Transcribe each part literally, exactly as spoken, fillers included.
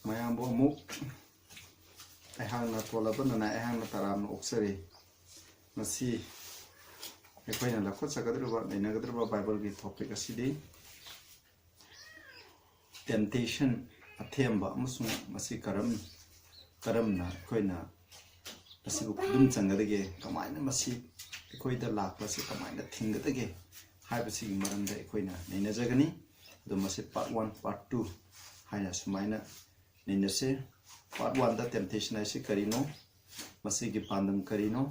ꯃꯌꯥꯝꯕꯨ ꯑꯃꯨꯛ ꯑꯩꯍꯥꯛꯅ ꯇꯣꯜꯂꯕ ꯅꯅꯥꯏ ꯑꯩꯍꯥꯛꯅ ꯇꯔꯥꯝꯅ ꯑꯣꯛꯆꯔꯤ꯫ ꯉꯁꯤ ꯑꯩꯈꯣꯏꯅ ꯂꯧꯈꯠꯆꯒꯗꯧꯔꯤꯕ, ꯅꯩꯅꯒꯗꯧꯔꯤꯕ ꯕꯥꯏꯕꯜꯒꯤ ꯇꯣꯄꯤꯛ ꯑꯁꯤꯗꯤ temptation, ꯑꯊꯦꯝꯕ, ꯑꯃꯁꯨꯡ ꯃꯁꯤ ꯀꯔꯝ, ꯀꯔꯝꯅ ꯑꯩꯈꯣꯏꯅ ꯃꯁꯤꯕꯨ ꯈꯨꯗꯨꯝ ꯆꯟꯒꯗꯒꯦ, ꯀꯃꯥꯏꯅ ꯃꯁꯤ ꯑꯩꯈꯣꯏꯗ ꯂꯥꯛꯄ ꯑꯁꯤ ꯀꯃꯥꯏꯅ ꯊꯤꯡꯒꯗꯒꯦ ꯍꯥꯏꯕꯁꯤꯒꯤ ꯃꯔꯝꯗ ꯑꯩꯈꯣꯏꯅ ꯅꯩꯅꯖꯒꯅꯤ꯫ ꯑꯗꯣ ꯃꯁꯤ part one, part two ꯍꯥꯏꯅ ꯁꯨꯃꯥꯏꯅ ꯅꯩꯅꯁꯦ꯫ Part one ꯗ temptation ꯍꯥꯏꯁꯤ ꯀꯔꯤꯅꯣ, ꯃꯁꯤꯒꯤ ꯄꯥꯟꯗꯝ ꯀꯔꯤꯅꯣ,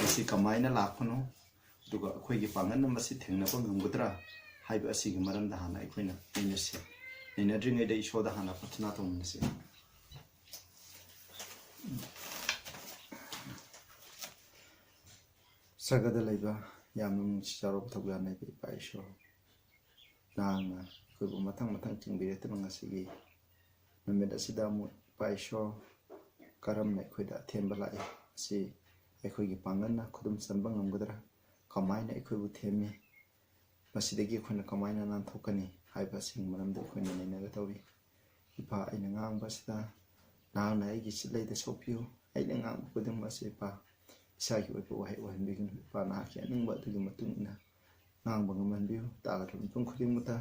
ꯃꯁꯤ ꯀꯃꯥꯏꯅ ꯂꯥꯛꯄꯅꯣ, ꯑꯗꯨꯒ ꯑꯩꯈꯣꯏꯒꯤ ꯄꯥꯡꯒꯜꯅ ꯃꯁꯤ ꯊꯦꯡꯅꯕ ꯉꯝꯒꯗ꯭ꯔꯥ ꯍꯥꯏꯕ ꯑꯁꯤꯒꯤ ꯃꯔꯝꯗ ꯍꯥꯟꯅ ꯑꯩꯈꯣꯏꯅ ꯅꯩꯅꯁꯤ꯫ ꯅꯩꯅꯗ꯭ꯔꯤꯉꯩꯗ ꯏꯁꯣꯔꯗ ꯍꯥꯟꯅ ꯄ꯭ꯔꯊꯅꯥ ꯇꯧꯃꯤꯟꯅꯁꯤ꯫ ꯁꯔꯒꯗ ꯂꯩꯕ ꯌꯥꯝꯅ ꯅꯨꯡꯁꯤ ꯆꯥꯎꯔꯕ ꯊꯧꯖꯥꯜ ꯂꯩꯕ ꯏꯄꯥ ꯏꯁꯣꯔ, ꯅꯍꯥꯛꯅ ꯑꯩꯈꯣꯏꯕꯨ ꯃꯊꯪ ꯃꯊꯪ ꯆꯤꯡꯕꯤꯔꯛꯇꯨꯅ ꯉꯁꯤꯒꯤ ꯅꯨꯃꯤꯠ ꯑꯁꯤꯗ ꯑꯃꯨꯛ ꯏꯄꯥ ꯏꯁꯣꯔ ꯀꯔꯝꯅ ꯑꯩꯈꯣꯏꯗ ꯑꯊꯦꯝꯕ ꯂꯥꯛꯏ, ꯃꯁꯤ ꯑꯩꯈꯣꯏꯒꯤ ꯄꯥꯡꯒꯜꯅ ꯈꯨꯗꯨꯝ ꯆꯟꯕ ꯉꯝꯒꯗ꯭ꯔꯥ, ꯀꯃꯥꯏꯅ ꯑꯩꯈꯣꯏꯕꯨ ꯊꯦꯝꯃꯤ, ꯃꯁꯤꯗꯒꯤ ꯑꯩꯈꯣꯏꯅ ꯀꯃꯥꯏꯅ ꯅꯥꯟꯊꯣꯛꯀꯅꯤ ꯍꯥꯏꯕꯁꯤꯡ ꯃꯔꯝꯗ ꯑꯩꯈꯣꯏꯅ ꯅꯩꯅꯒꯗꯧꯔꯤ꯫ ꯏꯄꯥ, ꯑꯩꯅ ꯉꯥꯡꯕ ꯑꯁꯤꯗ ꯅꯍꯥꯛꯅ ꯑꯩꯒꯤ ꯆꯤꯠꯂꯩꯗ ꯁꯣꯛꯄꯤꯌꯨ꯫ ꯑꯩꯅ ꯉꯥꯡꯕ ꯈꯨꯗꯤꯡꯃꯛ ꯑꯁꯤ, ꯏꯄꯥ, ꯏꯁꯥꯒꯤ ꯑꯣꯏꯕ ꯋꯥꯍꯩ ꯑꯣꯏꯍꯟꯕꯤꯒꯅꯨ꯫ ꯏꯄꯥ, ꯅꯍꯥꯛꯀꯤ ꯑꯅꯤꯡꯕ ꯑꯗꯨꯒꯤ ꯃꯇꯨꯡ ꯏꯟꯅ ꯉꯥꯡꯕ ꯉꯝꯍꯟꯕꯤꯌꯨ꯫ ꯇꯥꯒꯗꯕ ꯃꯤꯄꯨꯝ ꯈꯨꯗꯤꯡꯃꯛꯇ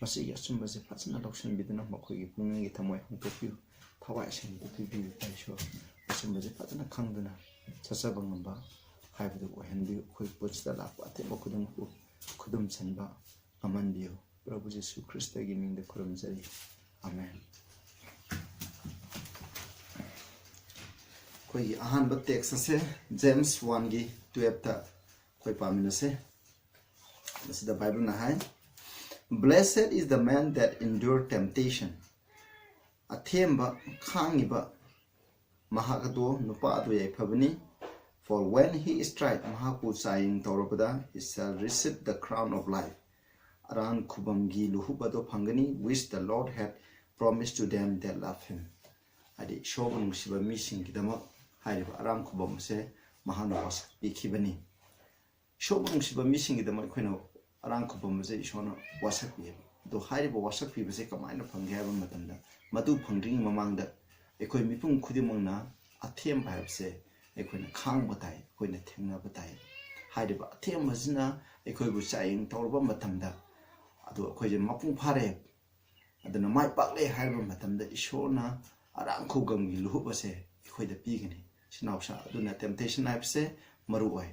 ꯃꯁꯤꯒꯤ ꯑꯆꯨꯝꯕꯁꯦ ꯐꯖꯅ ꯂꯧꯁꯤꯟꯕꯤꯗꯨꯅ ꯃꯈꯣꯏꯒꯤ ꯄꯨꯛꯅꯤꯡꯒꯤ ꯊꯃꯣꯏ ꯍꯥꯡꯗꯣꯛꯄꯤꯌꯨ꯫ ꯊꯋꯥꯏ ꯑꯁꯦꯡꯕꯗꯨ ꯄꯤꯕꯤꯌꯨ, ꯏꯄꯥ ꯏꯁꯣꯔ꯫ ꯑꯆꯨꯝꯕꯁꯦ ꯐꯖꯅ ꯈꯪꯗꯨꯅ ꯆꯠꯆꯕ ꯉꯝꯕ ꯍꯥꯏꯕꯗꯨ ꯑꯣꯏꯍꯟꯕꯤꯌꯨ꯫ ꯑꯩꯈꯣꯏ ꯄꯨꯟꯁꯤꯗ ꯂꯥꯛꯄ ꯑꯊꯦꯡꯕ ꯈꯨꯗꯤꯡꯃꯛꯄꯨ ꯈꯨꯗꯨꯝ ꯆꯟꯕ ꯉꯝꯍꯟꯕꯤꯌꯨ꯫ ꯄ꯭ꯔꯚꯨ ꯖꯤꯁꯨ ꯈ꯭ꯔꯤꯁꯇꯒꯤ ꯃꯤꯡꯗ ꯈꯨꯔꯨꯝꯖꯔꯤ꯫ ꯑꯃꯦꯟ꯫ ꯑꯩꯈꯣꯏꯒꯤ ꯑꯍꯥꯟꯕ ꯇꯦꯛꯁ ꯑꯁꯦ ꯖꯦꯝꯁ ꯋꯥꯟꯒꯤ ꯇꯨꯌꯦꯜꯞꯇ ꯑꯩꯈꯣꯏ ꯄꯥꯃꯤꯟꯅꯁꯦ꯫ ꯃꯁꯤꯗ ꯕꯥꯏꯕꯜꯅ ꯍꯥꯏ, "Blessed is the man that endure temptation." ꯑꯊꯦꯝꯕ ꯈꯥꯡꯉꯤꯕ ꯃꯍꯥꯛ ꯑꯗꯣ, ꯅꯨꯄꯥ ꯑꯗꯣ ꯌꯥꯏꯐꯕꯅꯤ꯫ "For when he is tried," ꯃꯍꯥꯛꯄꯨ ꯆꯥꯡꯌꯦꯡ ꯇꯧꯔꯕꯗ, "he shall receive the crown of life," ꯑꯔꯥꯟ ꯈꯨꯕꯝꯒꯤ ꯂꯨꯍꯨꯞ ꯑꯗꯣ ꯐꯪꯒꯅꯤ, "which the Lord had promised to them that love him." ꯍꯥꯏꯗꯤ ꯏꯁꯣꯔꯕꯨ ꯅꯨꯡꯁꯤꯕ ꯃꯤꯁꯤꯡꯒꯤꯗꯃꯛ ꯍꯥꯏꯔꯤꯕ ꯑꯔꯥꯟ ꯈꯨꯕꯝ ꯑꯁꯦ ꯃꯍꯥꯛꯅ ꯋꯥꯁꯛ ꯄꯤꯈꯤꯕꯅꯤ꯫ ꯏꯁꯣꯔꯕꯨ ꯅꯨꯡꯁꯤꯕ ꯃꯤꯁꯤꯡꯒꯤꯗꯃꯛ ꯑꯩꯈꯣꯏꯅ ꯑꯔꯥꯟ ꯈꯨꯕꯝ ꯑꯁꯦ ꯏꯁꯣꯔꯅ ꯋꯥꯁꯛꯄꯤꯌꯦꯕ꯫ ꯑꯗꯣ ꯍꯥꯏꯔꯤꯕ ꯋꯥꯁꯛ ꯄꯤꯕꯁꯦ ꯀꯃꯥꯏꯅ ꯐꯪꯒꯦ ꯍꯥꯏꯕ ꯃꯇꯝꯗ, ꯃꯗꯨ ꯐꯪꯗ꯭ꯔꯤꯉꯩ ꯃꯃꯥꯡꯗ ꯑꯩꯈꯣꯏ ꯃꯤꯄꯨꯝ ꯈꯨꯗꯤꯡꯃꯛꯅ ꯑꯊꯦꯝꯕ ꯍꯥꯏꯕꯁꯦ ꯑꯩꯈꯣꯏꯅ ꯈꯥꯡꯕ ꯇꯥꯏ, ꯑꯩꯈꯣꯏꯅ ꯊꯦꯡꯅꯕ ꯇꯥꯏ꯫ ꯍꯥꯏꯔꯤꯕ ꯑꯊꯦꯝꯕꯁꯤꯅ ꯑꯩꯈꯣꯏꯕꯨ ꯆꯥꯡꯌꯦꯡ ꯇꯧꯔꯕ ꯃꯇꯝꯗ, ꯑꯗꯨ ꯑꯩꯈꯣꯏꯁꯦ ꯃꯄꯨꯡ ꯐꯥꯔꯦ, ꯑꯗꯨꯅ ꯃꯥꯏ ꯄꯥꯛꯂꯦ ꯍꯥꯏꯔꯕ ꯃꯇꯝꯗ ꯏꯁꯣꯔꯅ ꯑꯔꯥꯡ ꯈꯧꯒꯪꯒꯤ ꯂꯨꯍꯨꯞ ꯑꯁꯦ ꯑꯩꯈꯣꯏꯗ ꯄꯤꯒꯅꯤ꯫ ꯏꯆꯤꯟ ꯏꯅꯥꯎꯁꯥ, ꯑꯗꯨꯅ temptation ꯍꯥꯏꯕꯁꯦ ꯃꯔꯨ ꯑꯣꯏ꯫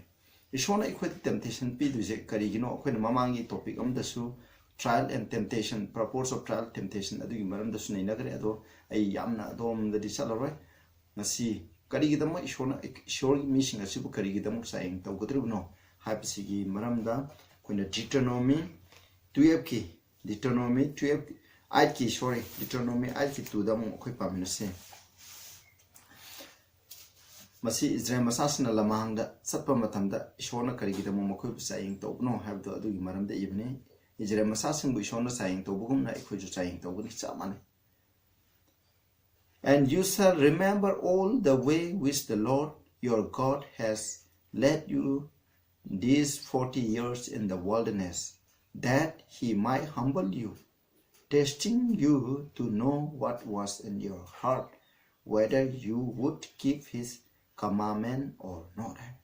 ꯏꯁꯣꯔꯅ ꯑꯩꯈꯣꯏꯗ temptation ꯄꯤꯗꯣꯏꯁꯦ ꯀꯔꯤꯒꯤꯅꯣ? ꯑꯩꯈꯣꯏꯅ ꯃꯃꯥꯡꯒꯤ topic ꯑꯃꯗꯁꯨ trial and temptation, purpose of trial, temptation ꯑꯗꯨꯒꯤ ꯃꯔꯝꯗꯁꯨ ꯅꯩꯅꯈ꯭ꯔꯦ꯫ ꯑꯗꯣ ꯑꯩ ꯌꯥꯝꯅ ꯑꯗꯣꯝꯗꯗꯤ ꯆꯠꯂꯔꯣꯏ꯫ ꯉꯁꯤ ꯀꯔꯤꯒꯤꯗꯃꯛ ꯏꯁꯣꯔꯅ, ꯏꯁꯣꯔꯒꯤ ꯃꯤꯁꯤꯡ ꯑꯁꯤꯕꯨ ꯀꯔꯤꯒꯤꯗꯃꯛ ꯆꯥꯡꯌꯦꯡ ꯇꯧꯒꯗꯧꯔꯤꯕꯅꯣ ꯍꯥꯏꯕꯁꯤꯒꯤ ꯃꯔꯝꯗ ꯑꯩꯈꯣꯏꯅ Deuteronomy twelve ꯀꯤ, Deuteronomy twelve, eight ꯀꯤ, sorry, Deuteronomy eight ꯀꯤ two ꯗ ꯑꯃꯨꯛ ꯑꯩꯈꯣꯏ ꯄꯥꯃꯤꯟꯅꯁꯦ꯫ ꯃꯁꯤ ꯏꯁꯔꯥꯌꯦꯜ ꯃꯆꯥꯁꯤꯡꯅ ꯂꯝꯍꯥꯡꯗ ꯆꯠꯄ ꯃꯇꯝꯗ ꯏꯁꯣꯔꯅ ꯀꯔꯤꯒꯤꯗꯃꯛ ꯃꯈꯣꯏꯕꯨ ꯆꯥꯡꯌꯦꯡ ꯇꯧꯕꯅꯣ ꯍꯥꯏꯕꯗꯣ ꯑꯗꯨꯒꯤ ꯃꯔꯝꯗ ꯏꯕꯅꯤ꯫ ꯏꯁꯔꯥꯌꯦꯜ ꯃꯆꯥꯁꯤꯡꯕꯨ ꯏꯁꯣꯔꯅ ꯆꯥꯡꯌꯦꯡ ꯇꯧꯕꯒꯨꯝꯅ ꯑꯩꯈꯣꯏꯁꯨ ꯆꯥꯡꯌꯦꯡ ꯇꯧꯒꯅꯤ, ꯆꯞ ꯃꯥꯟꯅꯩ꯫ And you shall remember all the way which the Lord your God has led you these forty years in the wilderness, that he might humble you, testing you to know what was in your heart, whether you would keep his commandment or not. ꯍꯥꯏ꯫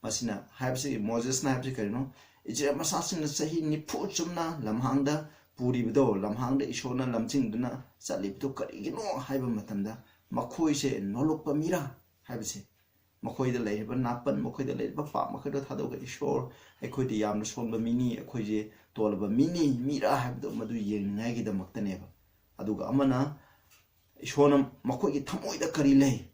ꯃꯁꯤꯅ ꯍꯥꯏꯕꯁꯤ, ꯃꯣꯖꯦꯁꯅ ꯍꯥꯏꯕꯁꯤ ꯀꯔꯤꯅꯣ? ꯏꯁꯔꯥꯌꯦꯜ ꯃꯆꯥꯁꯤꯡꯅ ꯆꯍꯤ ꯅꯤꯐꯨ ꯆꯨꯝꯅ ꯂꯝꯍꯥꯡꯗ ꯄꯨꯔꯤꯕꯗꯣ, ꯂꯝꯍꯥꯡꯗ ꯏꯁꯣꯔꯅ ꯂꯝꯖꯤꯡꯗꯨꯅ ꯆꯠꯂꯤꯕꯗꯣ ꯀꯔꯤꯒꯤꯅꯣ ꯍꯥꯏꯕ ꯃꯇꯝꯗ, ꯃꯈꯣꯏꯁꯦ ꯅꯣꯂꯨꯛꯄ ꯃꯤꯔꯥ ꯍꯥꯏꯕꯁꯦ, ꯃꯈꯣꯏꯗ ꯂꯩꯔꯤꯕ ꯅꯥꯄꯟ, ꯃꯈꯣꯏꯗ ꯂꯩꯔꯤꯕ ꯄꯥꯞ ꯃꯈꯩꯗꯣ ꯊꯥꯗꯣꯛꯑꯒ, ꯏꯁꯣꯔ, ꯑꯩꯈꯣꯏꯗꯤ ꯌꯥꯝꯅ ꯁꯣꯟꯕ ꯃꯤꯅꯤ, ꯑꯩꯈꯣꯏꯁꯦ ꯇꯣꯜꯂꯕ ꯃꯤꯅꯤ, ꯃꯤꯔꯥ ꯍꯥꯏꯕꯗꯣ ꯃꯗꯨ ꯌꯦꯡꯅꯤꯡꯉꯥꯏꯒꯤꯗꯃꯛꯇꯅꯦꯕ꯫ ꯑꯗꯨꯒ ꯑꯃꯅ, ꯏꯁꯣꯔꯅ ꯃꯈꯣꯏꯒꯤ ꯊꯃꯣꯏꯗ ꯀꯔꯤ ꯂꯩ,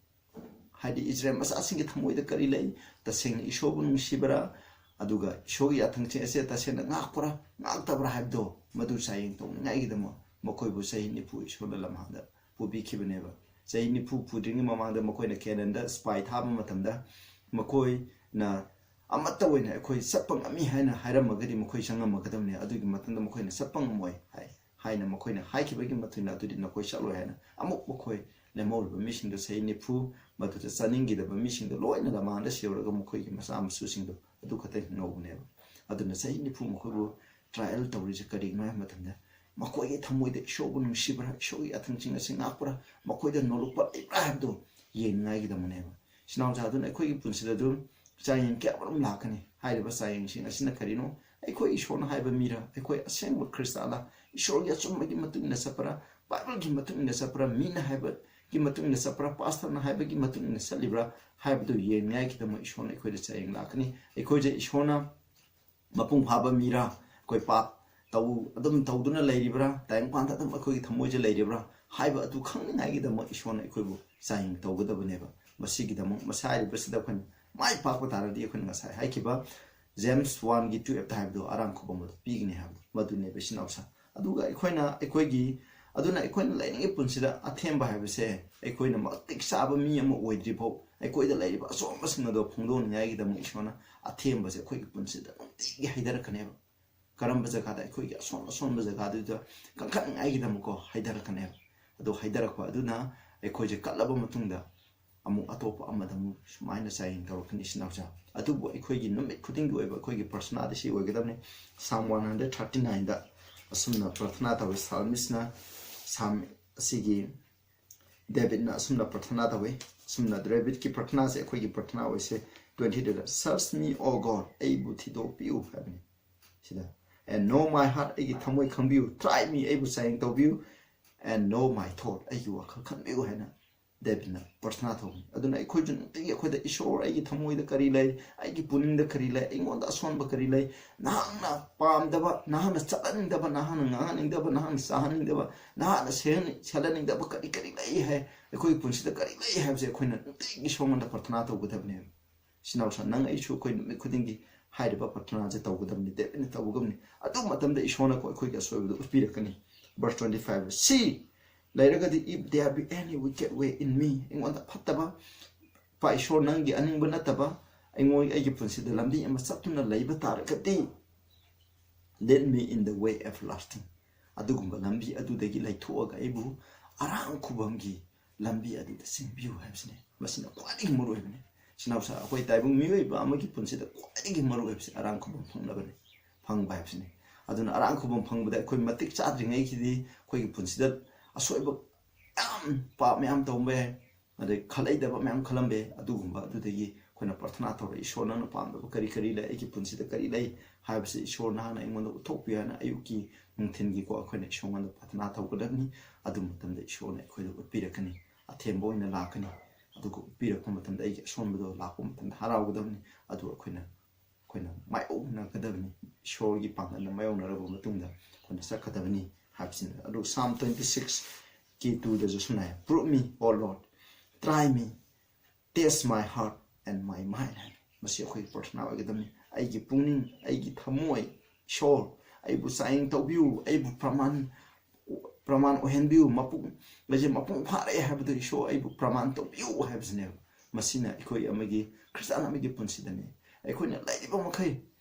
ꯍꯥꯏꯗꯤ ꯏꯁꯔꯥꯌꯦꯜ ꯃꯆꯥꯁꯤꯡꯒꯤ ꯊꯃꯣꯏꯗ ꯀꯔꯤ ꯂꯩ, ꯇꯁꯦꯡꯅ ꯏꯁꯣꯔꯕꯨ ꯅꯨꯡꯁꯤꯕ꯭ꯔꯥ, ꯑꯗꯨꯒ ꯏꯁꯣꯔꯒꯤ ꯌꯥꯊꯪꯁꯤꯡ ꯑꯁꯦ ꯇꯁꯦꯡꯅ ꯉꯥꯛꯄ꯭ꯔꯥ, ꯉꯥꯛꯇꯕ꯭ꯔꯥ ꯍꯥꯏꯕꯗꯣ ꯃꯗꯨ ꯆꯥꯡꯌꯦꯡ ꯇꯧꯅꯤꯡꯉꯥꯏꯒꯤꯗꯃꯛ ꯃꯈꯣꯏꯕꯨ ꯆꯍꯤ ꯅꯤꯐꯨ ꯏꯁꯣꯔꯅ ꯂꯝꯍꯥꯡꯗ ꯄꯨꯕꯤꯈꯤꯕꯅꯦꯕ꯫ ꯆꯍꯤ ꯅꯤꯐꯨ ꯄꯨꯗ꯭ꯔꯤꯉꯩ ꯃꯃꯥꯡꯗ ꯃꯈꯣꯏꯅ ꯀꯦꯅꯥꯟꯗ ꯁ꯭ꯄꯥꯏ ꯊꯥꯕ ꯃꯇꯝꯗ, ꯃꯈꯣꯏꯅ ꯑꯃꯠꯇ ꯑꯣꯏꯅ ꯑꯩꯈꯣꯏ ꯆꯠꯄ ꯉꯝꯃꯤ ꯍꯥꯏꯅ ꯍꯥꯏꯔꯝꯃꯒꯗꯤ ꯃꯈꯣꯏ ꯆꯪꯉꯝꯃꯒꯗꯕꯅꯤ, ꯑꯗꯨꯒꯤ ꯃꯇꯝꯗ ꯃꯈꯣꯏꯅ ꯆꯠꯄ ꯉꯝꯃꯣꯏ ꯍꯥꯏ, ꯍꯥꯏꯅ ꯃꯈꯣꯏꯅ ꯍꯥꯏꯈꯤꯕꯒꯤ ꯃꯇꯨꯡ ꯏꯟꯅ ꯑꯗꯨꯗꯤ ꯅꯈꯣꯏ ꯆꯠꯂꯣꯏ ꯍꯥꯏꯅ ꯑꯃꯨꯛ ꯃꯈꯣꯏ ꯂꯦꯝꯍꯧꯔꯤꯕ ꯃꯤꯁꯤꯡꯗꯣ, ꯆꯍꯤ ꯅꯤꯐꯨ ꯃꯗꯨꯗ ꯆꯠꯅꯤꯡꯈꯤꯗꯕ ꯃꯤꯁꯤꯡꯗꯣ ꯂꯣꯏꯅ ꯂꯝꯍꯥꯡꯗ ꯁꯤꯍꯧꯔꯒ ꯃꯈꯣꯏꯒꯤ ꯃꯆꯥ ꯃꯁꯨꯁꯤꯡꯗꯣ ꯑꯗꯨ ꯈꯛꯇ ꯍꯤꯡꯍꯧꯕꯅꯦꯕ꯫ ꯑꯗꯨꯅ ꯆꯍꯤ ꯅꯤꯐꯨ ꯃꯈꯣꯏꯕꯨ trial ꯇꯧꯔꯤꯁꯦ ꯀꯔꯤꯒꯤꯅꯣ ꯍꯥꯏꯕ ꯃꯇꯝꯗ, ꯃꯈꯣꯏꯒꯤ ꯊꯃꯣꯏꯗ ꯏꯁꯣꯔꯕꯨ ꯅꯨꯡꯁꯤꯕ꯭ꯔꯥ, ꯏꯁꯣꯔꯒꯤ ꯑꯊꯤꯡꯁꯤꯡ ꯑꯁꯤ ꯉꯥꯛꯄ꯭ꯔꯥ, ꯃꯈꯣꯏꯗ ꯅꯣꯂꯨꯛꯄ ꯂꯩꯕ꯭ꯔꯥ ꯍꯥꯏꯕꯗꯨ ꯌꯦꯡꯅꯤꯡꯉꯥꯏꯒꯤꯗꯃꯛꯅꯦꯕ꯫ ꯏꯆꯤꯟ ꯏꯅꯥꯎꯁꯥ, ꯑꯗꯨꯅ ꯑꯩꯈꯣꯏꯒꯤ ꯄꯨꯟꯁꯤꯗ ꯑꯗꯨꯝ ꯆꯥꯡꯌꯦꯡ ꯀꯌꯥ ꯑꯃꯔꯣꯝ ꯂꯥꯛꯀꯅꯤ꯫ ꯍꯥꯏꯔꯤꯕ ꯆꯥꯡꯌꯦꯡꯁꯤꯡ ꯑꯁꯤꯅ ꯀꯔꯤꯅꯣ? ꯑꯩꯈꯣꯏ ꯏꯁꯣꯔꯅ ꯍꯥꯏꯕ ꯃꯤꯔ? ꯑꯩꯈꯣꯏ ꯑꯁꯦꯡꯕ ꯈ꯭ꯔꯤꯁꯇꯥꯟꯂ? ꯏꯁꯣꯔꯒꯤ ꯑꯆꯨꯝꯕꯒꯤ ꯃꯇꯨꯡ ꯏꯟꯅ ꯆꯠꯄ꯭ꯔꯥ? ꯕꯥꯏꯕꯜꯒꯤ ꯃꯇꯨꯡ ꯏꯟꯅ ꯆꯠꯄ꯭ꯔꯥ? ꯃꯤꯅ ꯍꯥꯏꯕꯒꯤ ꯃꯇꯨꯡ ꯏꯟꯅ ꯆꯠꯄ꯭ꯔꯥ? ꯄꯥꯁꯇꯔꯅ ꯍꯥꯏꯕꯒꯤ ꯃꯇꯨꯡ ꯏꯟꯅ ꯆꯠꯂꯤꯕ꯭ꯔꯥ ꯍꯥꯏꯕꯗꯨ ꯌꯦꯡꯅꯤꯡꯉꯥꯏꯒꯤꯗꯃꯛ ꯏꯁꯣꯔꯅ ꯑꯩꯈꯣꯏꯗ ꯆꯥꯡꯌꯦꯡ ꯂꯥꯛꯀꯅꯤ꯫ ꯑꯩꯈꯣꯏꯁꯦ ꯏꯁꯣꯔꯅ ꯃꯄꯨꯡ ꯐꯥꯕ ꯃꯤꯔꯥ? ꯑꯩꯈꯣꯏ ꯄꯥꯞ ꯇꯧ-, ꯑꯗꯨꯝ ꯇꯧꯗꯨꯅ ꯂꯩꯔꯤꯕ꯭ꯔꯥ? ꯇꯥꯏꯕꯪꯄꯥꯟꯗ ꯑꯗꯨꯝ ꯑꯩꯈꯣꯏꯒꯤ ꯊꯃꯣꯏꯁꯦ ꯂꯩꯔꯤꯕ꯭ꯔꯥ ꯍꯥꯏꯕ ꯑꯗꯨ ꯈꯪꯅꯤꯡꯉꯥꯏꯒꯤꯗꯃꯛ ꯏꯁꯣꯔꯅ ꯑꯩꯈꯣꯏꯕꯨ ꯆꯥꯡꯌꯦꯡ ꯇꯧꯒꯗꯕꯅꯦꯕ꯫ ꯃꯁꯤꯒꯤꯗꯃꯛ, ꯃꯁꯤ ꯍꯥꯏꯔꯤꯕꯁꯤꯗ ꯑꯩꯈꯣꯏꯅ ꯃꯥꯏ ꯄꯥꯛꯄ ꯇꯥꯔꯗꯤ, ꯑꯩꯈꯣꯏꯅ ꯉꯁꯥꯏ ꯍꯥꯏꯈꯤꯕ ꯖꯦꯝꯁ ꯋꯥꯟꯒꯤ ꯇꯨꯌꯦꯜꯞꯇ ꯍꯥꯏꯕꯗꯣ, ꯑꯔꯥꯝ ꯈꯨꯕꯝ ꯑꯗꯨ ꯄꯤꯒꯅꯤ ꯍꯥꯏꯕꯗꯣ, ꯃꯗꯨꯅꯦꯕ ꯏꯆꯤꯟ ꯏꯅꯥꯎꯁꯥ꯫ ꯑꯗꯨꯒ ꯑꯩꯈꯣꯏꯅ, ꯑꯩꯈꯣꯏꯒꯤ, ꯑꯗꯨꯅ ꯑꯩꯈꯣꯏꯅ ꯂꯩꯅꯤꯡꯉꯤ ꯄꯨꯟꯁꯤꯗ ꯑꯊꯦꯝꯕ ꯍꯥꯏꯕꯁꯦ, ꯑꯩꯈꯣꯏꯅ ꯃꯇꯤꯛ ꯆꯥꯕ ꯃꯤ ꯑꯃ ꯑꯣꯏꯗ꯭ꯔꯤꯐꯥꯎ, ꯑꯩꯈꯣꯏꯗ ꯂꯩꯔꯤꯕ ꯑꯁꯣꯟꯕꯁꯤꯡ ꯑꯗꯣ ꯐꯣꯡꯗꯣꯛꯅꯤꯡꯉꯥꯏꯒꯤꯗꯃꯛ ꯏꯁꯣꯔꯅ ꯑꯊꯦꯝꯕꯁꯦ ꯑꯩꯈꯣꯏꯒꯤ ꯄꯨꯟꯁꯤꯗ ꯅꯨꯡꯇꯤꯒꯤ ꯍꯩꯊꯔꯛꯀꯅꯦꯕ꯫ ꯀꯔꯝꯕ ꯖꯒꯥꯗ? ꯑꯩꯈꯣꯏꯒꯤ ꯑꯁꯣꯟ ꯑꯁꯣꯟꯕ ꯖꯒꯥꯗꯨꯗ ꯀꯟꯈꯠꯅꯤꯡꯉꯥꯏꯒꯤꯗꯃꯛꯀꯣ ꯍꯩꯊꯔꯛꯀꯅꯦꯕ꯫ ꯑꯗꯣ ꯍꯩꯊꯔꯛꯄ ꯑꯗꯨꯅ ꯑꯩꯈꯣꯏꯁꯦ ꯀꯜꯂꯕ ꯃꯇꯨꯡꯗ ꯑꯃꯨꯛ ꯑꯇꯣꯞꯄ ꯑꯃꯗ ꯑꯃꯨꯛ ꯁꯨꯃꯥꯏꯅ ꯆꯥꯡꯌꯦꯡ ꯇꯧꯔꯛꯀꯅꯤ, ꯏꯆꯤꯟ ꯏꯅꯥꯎꯁꯥ꯫ ꯑꯗꯨꯕꯨ ꯑꯩꯈꯣꯏꯒꯤ ꯅꯨꯃꯤꯠ ꯈꯨꯗꯤꯡꯒꯤ ꯑꯣꯏꯕ ꯑꯩꯈꯣꯏꯒꯤ ꯄ꯭ꯔꯊꯅꯥꯗꯤ ꯁꯤ ꯑꯣꯏꯒꯗꯕꯅꯤ꯫ ꯁꯥꯝ ꯋꯥꯟ ꯍꯟꯗ꯭ꯔꯦꯠ ꯊꯥꯔꯇꯤ ꯅꯥꯏꯟꯗ ꯑꯁꯨꯝꯅ ꯄ꯭ꯔꯊꯅꯥ ꯇꯧꯋꯤ ꯁꯥꯜꯃꯤꯁꯅ꯫ ꯁꯥꯝ ꯑꯁꯤꯒꯤ ꯗꯦꯕꯤꯠꯅ ꯑꯁꯨꯝꯅ ꯄ꯭ꯔꯊꯅꯥ ꯇꯧꯋꯤ꯫ ꯑꯁꯨꯝꯅ ꯗꯦꯕꯤꯠꯀꯤ ꯄ꯭ꯔꯊꯅꯥꯁꯦ ꯑꯩꯈꯣꯏꯒꯤ ꯄ꯭ꯔꯊꯅꯥ ꯑꯣꯏꯁꯦ꯫ ꯇ꯭ꯋꯦꯟꯇꯤ ꯇꯨꯗ, "Search me, O God", ꯑꯩꯕꯨ ꯊꯤꯗꯣꯛꯄꯤꯌꯨ ꯍꯥꯏꯕꯅꯤ ꯁꯤꯗ꯫ "And know my heart", ꯑꯩꯒꯤ ꯊꯃꯣꯏ ꯈꯪꯕꯤꯌꯨ, "Try me", ꯑꯩꯕꯨ ꯆꯥꯡꯌꯦꯡ ꯇꯧꯕꯤꯌꯨ, "And know my thought", ꯑꯩꯒꯤ ꯋꯥꯈꯜ ꯈꯟꯕꯤꯌꯨ ꯍꯥꯏꯅ ꯗꯦꯕꯤꯠꯅ ꯄ꯭ꯔꯊꯅꯥ ꯇꯧꯕꯅꯤ꯫ ꯑꯗꯨꯅ ꯑꯩꯈꯣꯏꯁꯨ ꯅꯨꯡꯇꯤꯒꯤ ꯑꯩꯈꯣꯏꯗ, "ꯏꯁꯣꯔ, ꯑꯩꯒꯤ ꯊꯃꯣꯏꯗ ꯀꯔꯤ ꯂꯩ? ꯑꯩꯒꯤ ꯄꯨꯛꯅꯤꯡꯗ ꯀꯔꯤ ꯂꯩ? ꯑꯩꯉꯣꯟꯗ ꯑꯁꯣꯟꯕ ꯀꯔꯤ ꯂꯩ? ꯅꯍꯥꯛꯅ ꯄꯥꯝꯗꯕ, ꯅꯍꯥꯛꯅ ꯆꯠꯍꯟꯅꯤꯡꯗꯕ, ꯅꯍꯥꯛꯅ ꯉꯥꯡꯍꯟꯅꯤꯡꯗꯕ, ꯅꯍꯥꯛꯅ ꯆꯥꯍꯟꯅꯤꯡꯗꯕ, ꯅꯍꯥꯛꯅ ꯁꯦꯟ-, ꯁꯦꯜꯍꯟꯅꯤꯡꯗꯕ ꯀꯔꯤ ꯀꯔꯤ ꯂꯩ ꯍꯥꯏ? ꯑꯩꯈꯣꯏꯒꯤ ꯄꯨꯟꯁꯤꯗ ꯀꯔꯤ ꯂꯩ ꯍꯥꯏꯕꯁꯦ ꯑꯩꯈꯣꯏꯅ ꯅꯨꯡꯇꯤꯒꯤ ꯏꯁꯣꯔꯉꯣꯟꯗ ꯄ꯭ꯔꯊꯅꯥ ꯇꯧꯒꯗꯕꯅꯦꯕ꯫ ꯏꯆꯤꯟ ꯏꯅꯥꯎꯁꯥ, ꯅꯪ ꯑꯩꯁꯨ ꯑꯩꯈꯣꯏ ꯅꯨꯃꯤꯠ ꯈꯨꯗꯤꯡꯒꯤ ꯍꯥꯏꯔꯤꯕ ꯄ꯭ꯔꯊꯅꯥꯁꯦ ꯇꯧꯒꯗꯕꯅꯤ, ꯗꯦꯕꯤꯠꯅ ꯇꯧꯒꯗꯕꯅꯤ꯫ ꯑꯗꯨ ꯃꯇꯝꯗ ꯏꯁꯣꯔꯅ ꯑꯩꯈꯣꯏꯒꯤ ꯑꯁꯣꯏꯕꯗꯨ ꯎꯠꯄꯤꯔꯛꯀꯅꯤ꯫ Verse twenty five, "See, ꯂꯩꯔꯒꯗꯤ, if there be any wicked way in me", ꯑꯩꯉꯣꯟꯗ ꯐꯠꯇꯕ, ꯄꯥ ꯏꯁꯣꯔ, ꯅꯪꯒꯤ ꯑꯅꯤꯡꯕ ꯅꯠꯇꯕ, ꯑꯩꯉꯣꯟ-, ꯑꯩꯒꯤ ꯄꯨꯟꯁꯤꯗ ꯂꯝꯕꯤ ꯑꯃ ꯆꯠꯇꯨꯅ ꯂꯩꯕ ꯇꯥꯔꯒꯗꯤ, "Lead me in the way everlasting", ꯑꯗꯨꯒꯨꯝꯕ ꯂꯝꯕꯤ ꯑꯗꯨꯗꯒꯤ ꯂꯩꯊꯣꯛꯑꯒ ꯑꯩꯕꯨ ꯑꯔꯥꯝ ꯈꯨꯕꯝꯒꯤ ꯂꯝꯕꯤ ꯑꯗꯨꯗ ꯆꯤꯡꯕꯤꯌꯨ ꯍꯥꯏꯕꯁꯤꯅꯤ꯫ ꯃꯁꯤꯅ ꯈ꯭ꯋꯥꯏꯗꯒꯤ ꯃꯔꯨꯑꯣꯏꯕꯅꯤ꯫ ꯏꯆꯤꯟ ꯏꯅꯥꯎꯁꯥ, ꯑꯩꯈꯣꯏ ꯇꯥꯏꯕꯪ ꯃꯤꯑꯣꯏꯕ ꯑꯃꯒꯤ ꯄꯨꯟꯁꯤꯗ ꯈ꯭ꯋꯥꯏꯗꯒꯤ ꯃꯔꯨꯑꯣꯏꯕꯁꯤ ꯑꯔꯥꯝ ꯈꯨꯕꯝ ꯐꯪꯅꯕꯅꯤ, ꯐꯪꯕ ꯍꯥꯏꯕꯁꯤꯅꯤ꯫ ꯑꯗꯨꯅ ꯑꯔꯥꯡ ꯈꯨꯕꯝ ꯐꯪꯕꯗ ꯑꯩꯈꯣꯏ ꯃꯇꯤꯛ ꯆꯥꯗ꯭ꯔꯤꯉꯩꯒꯤꯗꯤ ꯑꯩꯈꯣꯏꯒꯤ ꯄꯨꯟꯁꯤꯗ ꯑꯁꯣꯏꯕ ꯃꯌꯥꯝ, ꯄꯥꯞ ꯃꯌꯥꯝ ꯇꯧꯔꯝꯕ ꯌꯥꯏ, ꯑꯗꯩ ꯈꯜꯂꯩꯗꯕ ꯃꯌꯥꯝ ꯈꯜꯂꯝꯕ ꯌꯥꯏ꯫ ꯑꯗꯨꯒꯨꯝꯕ ꯑꯗꯨꯗꯒꯤ ꯑꯩꯈꯣꯏꯅ ꯄ꯭ꯔꯊꯅꯥ ꯇꯧꯔ, "ꯏꯁꯣꯔ, ꯅꯪꯅ ꯄꯥꯝꯗꯕ ꯀꯔꯤ ꯀꯔꯤ ꯂꯩ? ꯑꯩꯒꯤ ꯄꯨꯟꯁꯤꯗ ꯀꯔꯤ ꯂꯩ?" ꯍꯥꯏꯕꯁꯤ ꯏꯁꯣꯔ, ꯅꯍꯥꯛꯅ ꯑꯩꯉꯣꯟꯗ ꯎꯠꯊꯣꯛꯄꯤꯌꯨ ꯍꯥꯏꯅ ꯑꯌꯨꯛꯀꯤ, ꯅꯨꯡꯊꯤꯟꯒꯤꯀꯣ ꯑꯩꯈꯣꯏꯅ ꯏꯁꯣꯔꯉꯣꯟꯗ ꯄ꯭ꯔꯊꯅꯥ ꯇꯧꯒꯗꯕꯅꯤ꯫ ꯑꯗꯨ ꯃꯇꯝꯗ ꯏꯁꯣꯔꯅ ꯑꯩꯈꯣꯏꯗ ꯎꯠꯄꯤꯔꯛꯀꯅꯤ, ꯑꯊꯦꯝꯕ ꯑꯣꯏꯅ ꯂꯥꯛꯀꯅꯤ꯫ ꯑꯗꯨꯒ ꯎꯠꯄꯤꯔꯛꯄ ꯃꯇꯝꯗ ꯑꯩꯒꯤ ꯑꯁꯣꯟꯕꯗꯣ ꯂꯥꯛꯄ ꯃꯇꯝꯗ ꯍꯔꯥꯎꯒꯗꯕꯅꯤ꯫ ꯑꯗꯨ ꯑꯩꯈꯣꯏꯅ, ꯑꯩꯈꯣꯏꯅ ꯃꯥꯌꯣꯛꯅꯒꯗꯕꯅꯤ, ꯏꯁꯣꯔꯒꯤ ꯄꯥꯡꯒꯜꯅ ꯃꯥꯌꯣꯛꯅꯔꯕ ꯃꯇꯨꯡꯗ ꯑꯩꯈꯣꯏꯅ ꯆꯠꯀꯗꯕꯅꯤ ꯍꯥꯏꯕꯁꯤꯅ꯫ ꯑꯗꯨ Psalm twenty six ꯀꯤ two ꯗꯁꯨ ꯁꯨꯃꯥꯏꯅ, "Prove me, O Lord, try me, test my heart and my mind" ꯍꯥꯏꯅ꯫ ꯃꯁꯤ ꯑꯩꯈꯣꯏꯒꯤ ꯄ꯭ꯔꯊꯅꯥ ꯑꯣꯏꯒꯗꯕꯅꯤ꯫ "ꯑꯩꯒꯤ ꯄꯨꯛꯅꯤꯡ, ꯑꯩꯒꯤ ꯊꯃꯣꯏ, ꯏꯁꯣꯔ, ꯑꯩꯕꯨ ꯆꯥꯡꯌꯦꯡ ꯇꯧꯕꯤꯌꯨ, ꯑꯩꯕꯨ ꯄ꯭ꯔꯃꯥꯟ, ꯄ꯭ꯔꯃꯥꯟ ꯑꯣꯏꯍꯟꯕꯤꯌꯨ, ꯃꯄꯨꯡ, ꯑꯩꯁꯦ ꯃꯄꯨꯡ ꯐꯥꯔꯦ ꯍꯥꯏꯕꯗꯨ ꯏꯁꯣꯔ ꯑꯩꯕꯨ ꯄ꯭ꯔꯃꯥꯟ ꯇꯧꯕꯤꯌꯨ" ꯍꯥꯏꯕꯁꯤꯅꯦꯕ꯫ ꯃꯁꯤꯅ ꯑꯩꯈꯣꯏ ꯑꯃꯒꯤ, ꯈ꯭ꯔꯤꯁꯇꯥꯟ ꯑꯃꯒꯤ ꯄꯨꯟꯁꯤꯗꯅꯤ꯫ ꯑꯩꯈꯣꯏꯅ ꯂꯩꯔꯤꯕ ꯃꯈꯩ,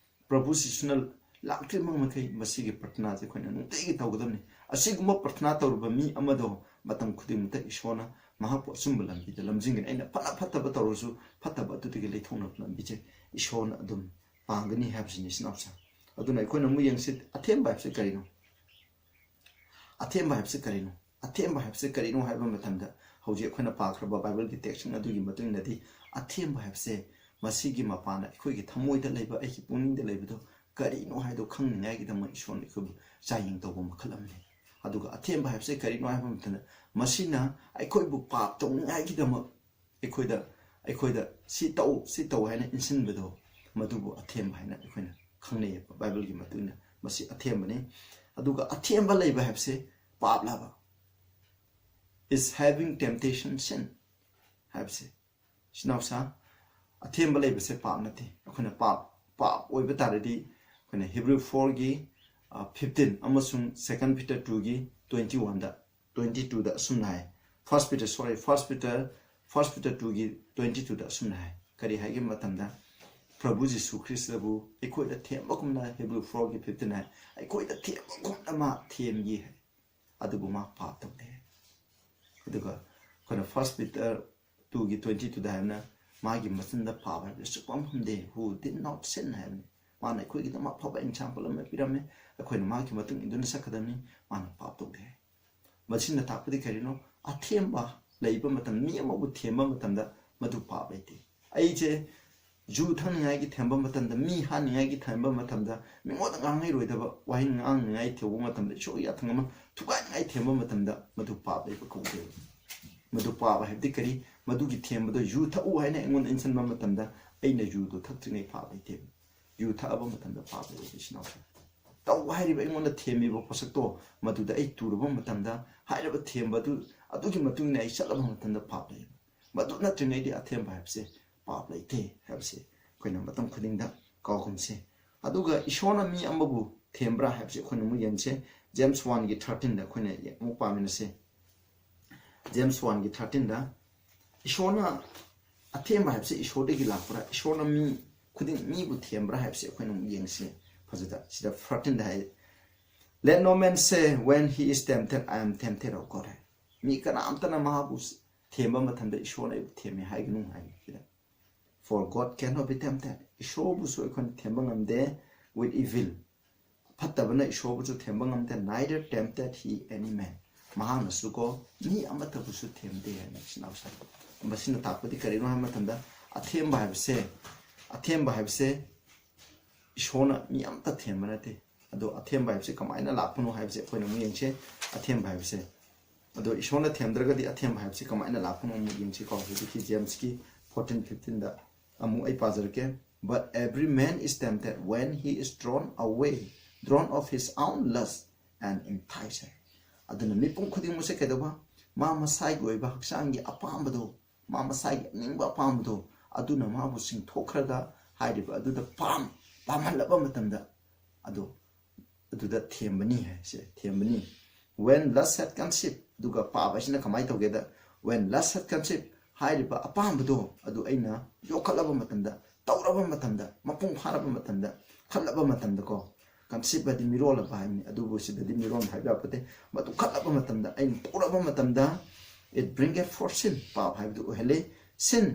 ꯄ꯭ꯔꯚꯨ ꯖꯤꯁꯨꯅ ꯂꯥꯛꯇ꯭ꯔꯤꯕ ꯃꯈꯩ, ꯃꯁꯤꯒꯤ ꯄ꯭ꯔꯊꯅꯥꯁꯦ ꯑꯩꯈꯣꯏꯅ ꯅꯨꯡꯇꯤꯒꯤ ꯇꯧꯒꯗꯕꯅꯤ꯫ ꯑꯁꯤꯒꯨꯝꯕ ꯄ꯭ꯔꯊꯅꯥ ꯇꯧꯔꯕ ꯃꯤ ꯑꯃꯗꯣ ꯃꯇꯝ ꯈꯨꯗꯤꯡꯃꯛꯇ ꯏꯁꯣꯔꯅ ꯃꯍꯥꯛꯄꯨ ꯑꯆꯨꯝꯕ ꯂꯝꯕꯤꯗ ꯂꯝꯖꯤꯡꯒꯅꯤ꯫ ꯑꯩꯅ ꯐꯅ ꯐꯠꯇꯕ ꯇꯧꯔꯁꯨ, ꯐꯠꯇꯕ ꯑꯗꯨꯗꯒꯤ ꯂꯩꯊꯣꯛꯅꯕ ꯂꯝꯕꯤꯁꯦ ꯏꯁꯣꯔꯅ ꯑꯗꯨꯝ ꯄꯥꯡꯒꯅꯤ ꯍꯥꯏꯕꯁꯤꯅꯤ, ꯏꯆꯤꯟ ꯏꯅꯥꯎꯁꯦ꯫ ꯑꯗꯨꯅ ꯑꯩꯈꯣꯏꯅ ꯑꯃꯨꯛ ꯌꯦꯡꯁꯤ, ꯑꯊꯦꯝꯕ ꯍꯥꯏꯕꯁꯤ ꯀꯔꯤꯅꯣ? ꯑꯊꯦꯝꯕ ꯍꯥꯏꯕꯁꯤ ꯀꯔꯤꯅꯣ? ꯑꯊꯦꯝꯕ ꯍꯥꯏꯕꯁꯤ ꯀꯔꯤꯅꯣ ꯍꯥꯏꯕ ꯃꯇꯝꯗ, ꯍꯧꯖꯤꯛ ꯑꯩꯈꯣꯏꯅ ꯄꯥꯈ꯭ꯔꯕ ꯕꯥꯏꯕꯜꯒꯤ ꯇꯦꯛꯁꯁꯤꯡ ꯑꯗꯨꯒꯤ ꯃꯇꯨꯡ ꯏꯟꯅꯗꯤ, ꯑꯊꯦꯝꯕ ꯍꯥꯏꯕꯁꯦ ꯃꯁꯤꯒꯤ ꯃꯄꯥꯟꯅ ꯑꯩꯈꯣꯏꯒꯤ ꯊꯃꯣꯏꯗ ꯂꯩꯕ, ꯑꯩꯒꯤ ꯄꯨꯛꯅꯤꯡꯗ ꯂꯩꯕꯗꯣ ꯀꯔꯤꯅꯣ ꯍꯥꯏꯗꯣ ꯈꯪꯅꯤꯡꯉꯥꯏꯒꯤꯗꯃꯛ ꯏꯁꯣꯔꯅ ꯑꯩꯈꯣꯏꯕꯨ ꯆꯥꯡꯌꯦꯡ ꯇꯧꯕ ꯃꯈꯜ ꯑꯃꯅꯤ꯫ ꯑꯗꯨꯒ ꯑꯊꯦꯝꯕ ꯍꯥꯏꯕꯁꯦ ꯀꯔꯤꯅꯣ ꯍꯥꯏꯕ ꯃꯇꯝꯗ, ꯃꯁꯤꯅ ꯑꯩꯈꯣꯏꯕꯨ ꯄꯥꯞ ꯇꯧꯅꯤꯡꯉꯥꯏꯒꯤꯗꯃꯛ ꯑꯩꯈꯣꯏꯗ, ꯑꯩꯈꯣꯏꯗ "ꯁꯤ ꯇꯧ, ꯁꯤ ꯇꯧ" ꯍꯥꯏꯅ ꯏꯟꯁꯤꯟꯕꯗꯣ, ꯃꯗꯨꯕꯨ ꯑꯊꯦꯝꯕ ꯍꯥꯏꯅ ꯑꯩꯈꯣꯏꯅ ꯈꯪꯅꯩꯌꯦꯕ꯫ ꯕꯥꯏꯕꯜꯒꯤ ꯃꯇꯨꯡ ꯏꯟꯅ ꯃꯁꯤ ꯑꯊꯦꯝꯕꯅꯤ꯫ ꯑꯗꯨꯒ ꯑꯊꯦꯝꯕ ꯂꯩꯕ ꯍꯥꯏꯕꯁꯦ ꯄꯥꯞꯂꯕ? Is having temptation sin ꯍꯥꯏꯕꯁꯦ, ꯏꯆꯤꯟ ꯏꯅꯥꯎꯁꯥ, ꯑꯊꯦꯝꯕ ꯂꯩꯕꯁꯦ ꯄꯥꯞ ꯅꯠꯇꯦ꯫ ꯑꯩꯈꯣꯏꯅ ꯄꯥꯞ, ꯄꯥꯞ ꯑꯣꯏꯕ ꯇꯥꯔꯗꯤ, ꯑꯩꯈꯣꯏꯅ Hebrew four ꯒꯤ, ꯑ, fifteen ꯑꯃꯁꯨꯡ Second Peter two ꯒꯤ twenty one ꯗ, twenty two ꯗ ꯑꯁꯨꯝꯅ ꯍꯥꯏ꯫ First Peter, sorry, First Peter, First Peter two ꯒꯤ twenty two ꯗ ꯑꯁꯨꯝꯅ ꯍꯥꯏ꯫ ꯀꯔꯤ ꯍꯥꯏꯒꯦ ꯃꯇꯝꯗ, ꯄ꯭ꯔꯚꯨ ꯖꯤꯁꯨ ꯈ꯭ꯔꯤꯁꯇꯕꯨ ꯑꯩꯈꯣꯏꯗ ꯊꯦꯝꯕꯒꯨꯝꯅ, Hebrew four ꯒꯤ fifteen ꯍꯥꯏ, ꯑꯩꯈꯣꯏꯗ ꯊꯦꯝꯕꯒꯨꯝꯅ ꯃꯥ ꯊꯦꯝꯈꯤ ꯍꯥꯏ꯫ ꯑꯗꯨꯕꯨ ꯃꯥ ꯄꯥꯞ ꯇꯧꯗꯦ꯫ ꯑꯗꯨꯒ ꯑꯩꯈꯣꯏꯅ First Peter two ꯒꯤ twenty two ꯗ ꯍꯥꯏꯕꯅ, "ꯃꯥꯒꯤ ꯃꯆꯤꯟꯗ ꯄꯥꯞ ꯍꯥꯏꯕꯁꯤ ꯁꯨꯛꯐꯝ ꯐꯝꯗꯦ, who did not sin" ꯍꯥꯏꯕꯅꯤ꯫ ꯃꯥꯅ ꯑꯩꯈꯣꯏꯒꯤꯗꯃꯛ ꯑꯐꯕ example ꯑꯃ ꯄꯤꯔꯝꯃꯦ꯫ ꯑꯩꯈꯣꯏꯅ ꯃꯥꯒꯤ ꯃꯇꯨꯡ ꯏꯟꯗꯨꯅ ꯆꯠꯀꯗꯕꯅꯤ꯫ ꯃꯥꯅ ꯄꯥꯞ ꯇꯧꯗꯦ ꯍꯥꯏ꯫ ꯃꯁꯤꯅ ꯇꯥꯛꯄꯗꯤ ꯀꯔꯤꯅꯣ? ꯑꯊꯦꯝꯕ ꯂꯩꯕ ꯃꯇꯝ, ꯃꯤ ꯑꯃꯕꯨ ꯊꯦꯝꯕ ꯃꯇꯝꯗ ꯃꯗꯨ ꯄꯥꯞ ꯂꯩꯇꯦ꯫ ꯑꯩꯁꯦ ꯌꯨ ꯊꯛꯅꯤꯡꯉꯥꯏꯒꯤ ꯊꯦꯝꯕ ꯃꯇꯝꯗ, ꯃꯤ ꯍꯥꯠꯅꯤꯡꯉꯥꯏꯒꯤ ꯊꯦꯝꯕ ꯃꯇꯝꯗ, ꯃꯤꯉꯣꯟꯗ ꯉꯥꯡꯉꯩꯔꯣꯏꯗꯕ ꯋꯥꯍꯩ ꯉꯥꯡꯅꯤꯡꯉꯥꯏ ꯊꯦꯝꯕ ꯃꯇꯝꯗ, ꯏꯁꯣꯔꯒꯤ ꯌꯥꯊꯪ ꯑꯃ ꯊꯨꯒꯥꯏꯅꯤꯡꯉꯥꯏ ꯊꯦꯝꯕ ꯃꯇꯝꯗ ꯃꯗꯨ ꯄꯥꯞ ꯂꯩꯕ ꯀꯧꯗꯦꯕ꯫ ꯃꯗꯨ ꯄꯥꯞ ꯍꯥꯏꯕꯗꯤ ꯀꯔꯤ? ꯃꯗꯨꯒꯤ ꯊꯦꯝꯕꯗꯣ, ꯌꯨ ꯊꯛꯎ ꯍꯥꯏꯅ ꯑꯩꯉꯣꯟꯗ ꯏꯟꯁꯤꯟꯕ ꯃꯇꯝꯗ ꯑꯩꯅ ꯌꯨꯗꯣ ꯊꯛꯇ꯭ꯔꯤꯉꯩ ꯄꯥꯞ ꯂꯩꯇꯦꯕ꯫ ꯌꯨ ꯊꯛꯑꯕ ꯃꯇꯝꯗ ꯄꯥꯞ ꯂꯩꯌꯦꯕ, ꯏꯆꯤꯟ ꯏꯅꯥꯎꯁꯤꯡ꯫ ꯇꯧ ꯍꯥꯏꯔꯤꯕ ꯑꯩꯉꯣꯟꯗ ꯊꯦꯝꯃꯤꯕ ꯄꯣꯠꯁꯛꯇꯣ ꯃꯗꯨꯗ ꯑꯩ ꯇꯨꯔꯕ ꯃꯇꯝꯗ, ꯍꯥꯏꯔꯤꯕ ꯊꯦꯝꯕ ꯑꯗꯨ, ꯑꯗꯨꯒꯤ ꯃꯇꯨꯡ ꯏꯟꯅ ꯑꯩ ꯆꯠꯂꯕ ꯃꯇꯝꯗ ꯄꯥꯞ ꯂꯩꯌꯦꯕ꯫ ꯃꯗꯨ ꯅꯠꯇ꯭ꯔꯤꯉꯩꯗꯤ ꯑꯊꯦꯝꯕ ꯍꯥꯏꯕꯁꯦ ꯄꯥꯞ ꯂꯩꯇꯦ ꯍꯥꯏꯕꯁꯦ ꯑꯩꯈꯣꯏꯅ ꯃꯇꯝ ꯈꯨꯗꯤꯡꯗ ꯀꯥꯎꯒꯨꯝꯁꯦ꯫ ꯑꯗꯨꯒ ꯏꯁꯣꯔꯅ ꯃꯤ ꯑꯃꯕꯨ ꯊꯦꯝꯕ꯭ꯔꯥ ꯍꯥꯏꯕꯁꯦ ꯑꯩꯈꯣꯏꯅ ꯑꯃꯨꯛ ꯌꯦꯡꯁꯦ꯫ James one ꯒꯤ thirteen ꯗ ꯑꯩꯈꯣꯏꯅ ꯑꯃꯨꯛ ꯄꯥꯃꯤꯟꯅꯁꯦ꯫ James one ꯒꯤ thirteen ꯗ ꯏꯁꯣꯔꯅ, ꯑꯊꯦꯝꯕ ꯍꯥꯏꯕꯁꯦ ꯏꯁꯣꯔꯗꯒꯤ ꯂꯥꯛꯄ꯭ꯔꯥ? ꯏꯁꯣꯔꯅ ꯃꯤ ꯈꯨꯗꯤꯡ, ꯃꯤꯕꯨ ꯊꯦꯝꯕ꯭ꯔꯥ ꯍꯥꯏꯕꯁꯦ ꯑꯩꯈꯣꯏꯅ ꯑꯃꯨꯛ ꯌꯦꯡꯁꯦ꯫ ꯐꯖꯅ ꯁꯤꯗ thirteen the high, "Let no man say when he is tempted, I am tempted of God" ꯍꯥꯏ꯫ ꯃꯤ ꯀꯅꯥꯝꯇꯅ ꯃꯍꯥꯛꯄꯨ ꯊꯦꯝꯕ ꯃꯇꯝꯗ ꯏꯁꯣꯔꯅ ꯑꯩꯕꯨ ꯊꯦꯝꯃꯦ ꯍꯥꯏꯒꯅꯨ ꯍꯥꯏ ꯁꯤꯗ꯫ "For God cannot be tempted." ꯏꯁꯣꯔꯕꯨꯁꯨ ꯑꯩꯈꯣꯏꯅ ꯊꯦꯝꯕ ꯉꯝꯗꯦ with evil꯫ ꯐꯠꯇꯕꯅ ꯏꯁꯣꯔꯕꯨꯁꯨ ꯊꯦꯝꯕ ꯉꯝꯗꯦ꯫ "Neither tempted he any man." ꯃꯍꯥꯛꯅꯁꯨ ꯀꯣ ꯃꯤ ꯑꯃꯠꯇꯕꯨꯁꯨ ꯊꯦꯝꯗꯦ ꯍꯥꯏꯅ ꯏꯆꯤꯟ ꯏꯅꯥꯎꯁꯤꯡ꯫ ꯃꯁꯤꯅ ꯇꯥꯛꯄꯗꯤ ꯀꯔꯤꯅꯣ ꯍꯥꯏꯕ ꯃꯇꯝꯗ ꯑꯊꯦꯝꯕ ꯍꯥꯏꯕꯁꯦ, ꯑꯊꯦꯝꯕ ꯍꯥꯏꯕꯁꯦ ꯏꯁꯣꯔꯅ ꯃꯤ ꯑꯃꯠꯇ ꯊꯦꯝꯕ ꯅꯠꯇꯦ꯫ ꯑꯗꯣ ꯑꯊꯦꯝꯕ ꯍꯥꯏꯕꯁꯦ ꯀꯃꯥꯏꯅ ꯂꯥꯛꯄꯅꯣ ꯍꯥꯏꯕꯁꯦ ꯑꯩꯈꯣꯏꯅ ꯑꯃꯨꯛ ꯌꯦꯡꯁꯦ꯫ ꯑꯊꯦꯝꯕ ꯍꯥꯏꯕꯁꯦ, ꯑꯗꯣ ꯏꯁꯣꯔꯅ ꯊꯦꯝꯗ꯭ꯔꯒꯗꯤ ꯑꯊꯦꯝꯕ ꯍꯥꯏꯕꯁꯦ ꯀꯃꯥꯏꯅ ꯂꯥꯛꯄꯅꯣ ꯑꯃꯨꯛ ꯌꯦꯡꯁꯤꯀꯣ꯫ ꯍꯧꯖꯤꯛꯀꯤ James ꯀꯤ fourteen fifteen ꯗ ꯑꯃꯨꯛ ꯑꯩ ꯄꯥꯖꯔꯛꯀꯦ꯫ "But every man is tempted when he is drawn away, drawn of his own lust and enticed" ꯍꯥꯏ꯫ ꯑꯗꯨꯅ ꯃꯤꯄꯨꯝ ꯈꯨꯗꯤꯡꯃꯛꯁꯦ ꯀꯩꯗꯧꯕ? ꯃꯥ ꯃꯁꯥꯒꯤ ꯑꯣꯏꯕ ꯍꯛꯆꯥꯡꯒꯤ ꯑꯄꯥꯝꯕꯗꯣ, ꯃꯥ ꯃꯁꯥꯒꯤ ꯑꯅꯤꯡꯕ ꯑꯄꯥꯝꯕꯗꯣ, ꯑꯗꯨꯅ ꯃꯥꯕꯨ ꯆꯤꯡꯊꯣꯛꯈ꯭ꯔꯒ ꯍꯥꯏꯔꯤꯕ ꯑꯗꯨꯗ ꯄꯥꯝ-, ꯄꯥꯝꯍꯜꯂꯕ ꯃꯇꯝꯗ ꯑꯗꯣ ꯑꯗꯨꯗ ꯊꯦꯝꯕꯅꯤ ꯍꯥꯏꯁꯦ, ꯊꯦꯝꯕꯅꯤ꯫ "When lust had conceived", ꯑꯗꯨꯒ ꯄꯥꯞ ꯍꯥꯏꯁꯤꯅ ꯀꯃꯥꯏꯅ ꯇꯧꯒꯦꯗ, "When lust had conceived", ꯍꯥꯏꯔꯤꯕ ꯑꯄꯥꯝꯕꯗꯣ ꯑꯗꯨ ꯑꯩꯅ ꯌꯣꯛꯈꯠꯂꯕ ꯃꯇꯝꯗ, ꯇꯧꯔꯕ ꯃꯇꯝꯗ, ꯃꯄꯨꯡ ꯐꯥꯔꯕ ꯃꯇꯝꯗ, ꯈꯜꯂꯕ ꯃꯇꯝꯗꯀꯣ, conceive ꯍꯥꯏꯗꯤ ꯃꯤꯔꯣꯜꯂꯕ ꯍꯥꯏꯕꯅꯤ, ꯑꯗꯨꯕꯨ ꯁꯤꯗꯗꯤ ꯃꯤꯔꯣꯜ ꯍꯥꯏꯕ ꯌꯥꯄꯣꯠꯇꯦ꯫ ꯃꯗꯨ ꯈꯜꯂꯕ ꯃꯇꯝꯗ, ꯑꯩꯅ ꯇꯧꯔꯕ ꯃꯇꯝꯗ, "It bringeth forth sin", ꯄꯥꯞ ꯍꯥꯏꯕꯗꯨ ꯑꯣꯏꯍꯜꯂꯤ꯫ "Sin,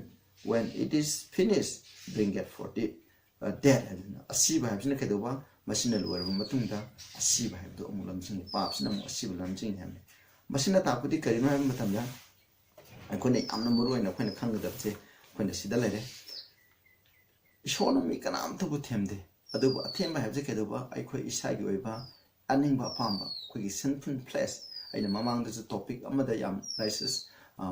when it is finished, bringeth forth death", date ꯍꯥꯏꯕꯁꯤꯅ, ꯑꯁꯤꯕ ꯍꯥꯏꯕꯁꯤꯅ ꯀꯩꯗꯧꯕ? ꯃꯁꯤꯅ ꯂꯣꯏꯔꯕ ꯃꯇꯨꯡꯗ ꯑꯁꯤꯕ ꯍꯥꯏꯕꯗꯨ ꯑꯃꯨꯛ ꯂꯝꯖꯤꯡꯉꯤ, ꯄꯥꯞꯁꯤꯅ ꯑꯃꯨꯛ ꯑꯁꯤꯕ ꯂꯝꯖꯤꯡꯉꯤ ꯍꯥꯏꯕꯅꯤ꯫ ꯃꯁꯤꯅ ꯇꯥꯛꯄꯗꯤ ꯀꯔꯤꯅꯣ ꯍꯥꯏꯕ ꯃꯇꯝꯗ, ꯑꯩꯈꯣꯏꯅ ꯌꯥꯝꯅ ꯃꯔꯨ ꯑꯣꯏꯅ ꯑꯩꯈꯣꯏꯅ ꯈꯪꯒꯗꯕꯁꯦ ꯑꯩꯈꯣꯏꯅ ꯁꯤꯗ ꯂꯩꯔꯦ꯫ ꯏꯁꯣꯔꯅ ꯃꯤ ꯀꯅꯥꯝꯇꯕꯨ ꯊꯦꯝꯗꯦ, ꯑꯗꯨꯕꯨ ꯑꯊꯦꯝꯕ ꯍꯥꯏꯕꯁꯦ ꯀꯩꯗꯧꯕ? ꯑꯩꯈꯣꯏ ꯏꯁꯥꯒꯤ ꯑꯣꯏꯕ ꯑꯅꯤꯡꯕ ꯑꯄꯥꯝꯕ, ꯑꯩꯈꯣꯏꯒꯤ sinful flesh, ꯑꯩꯅ ꯃꯃꯥꯡꯗꯁꯨ topic ꯑꯃꯗ ꯌꯥꯝ ꯂꯥꯏꯁꯤꯁ,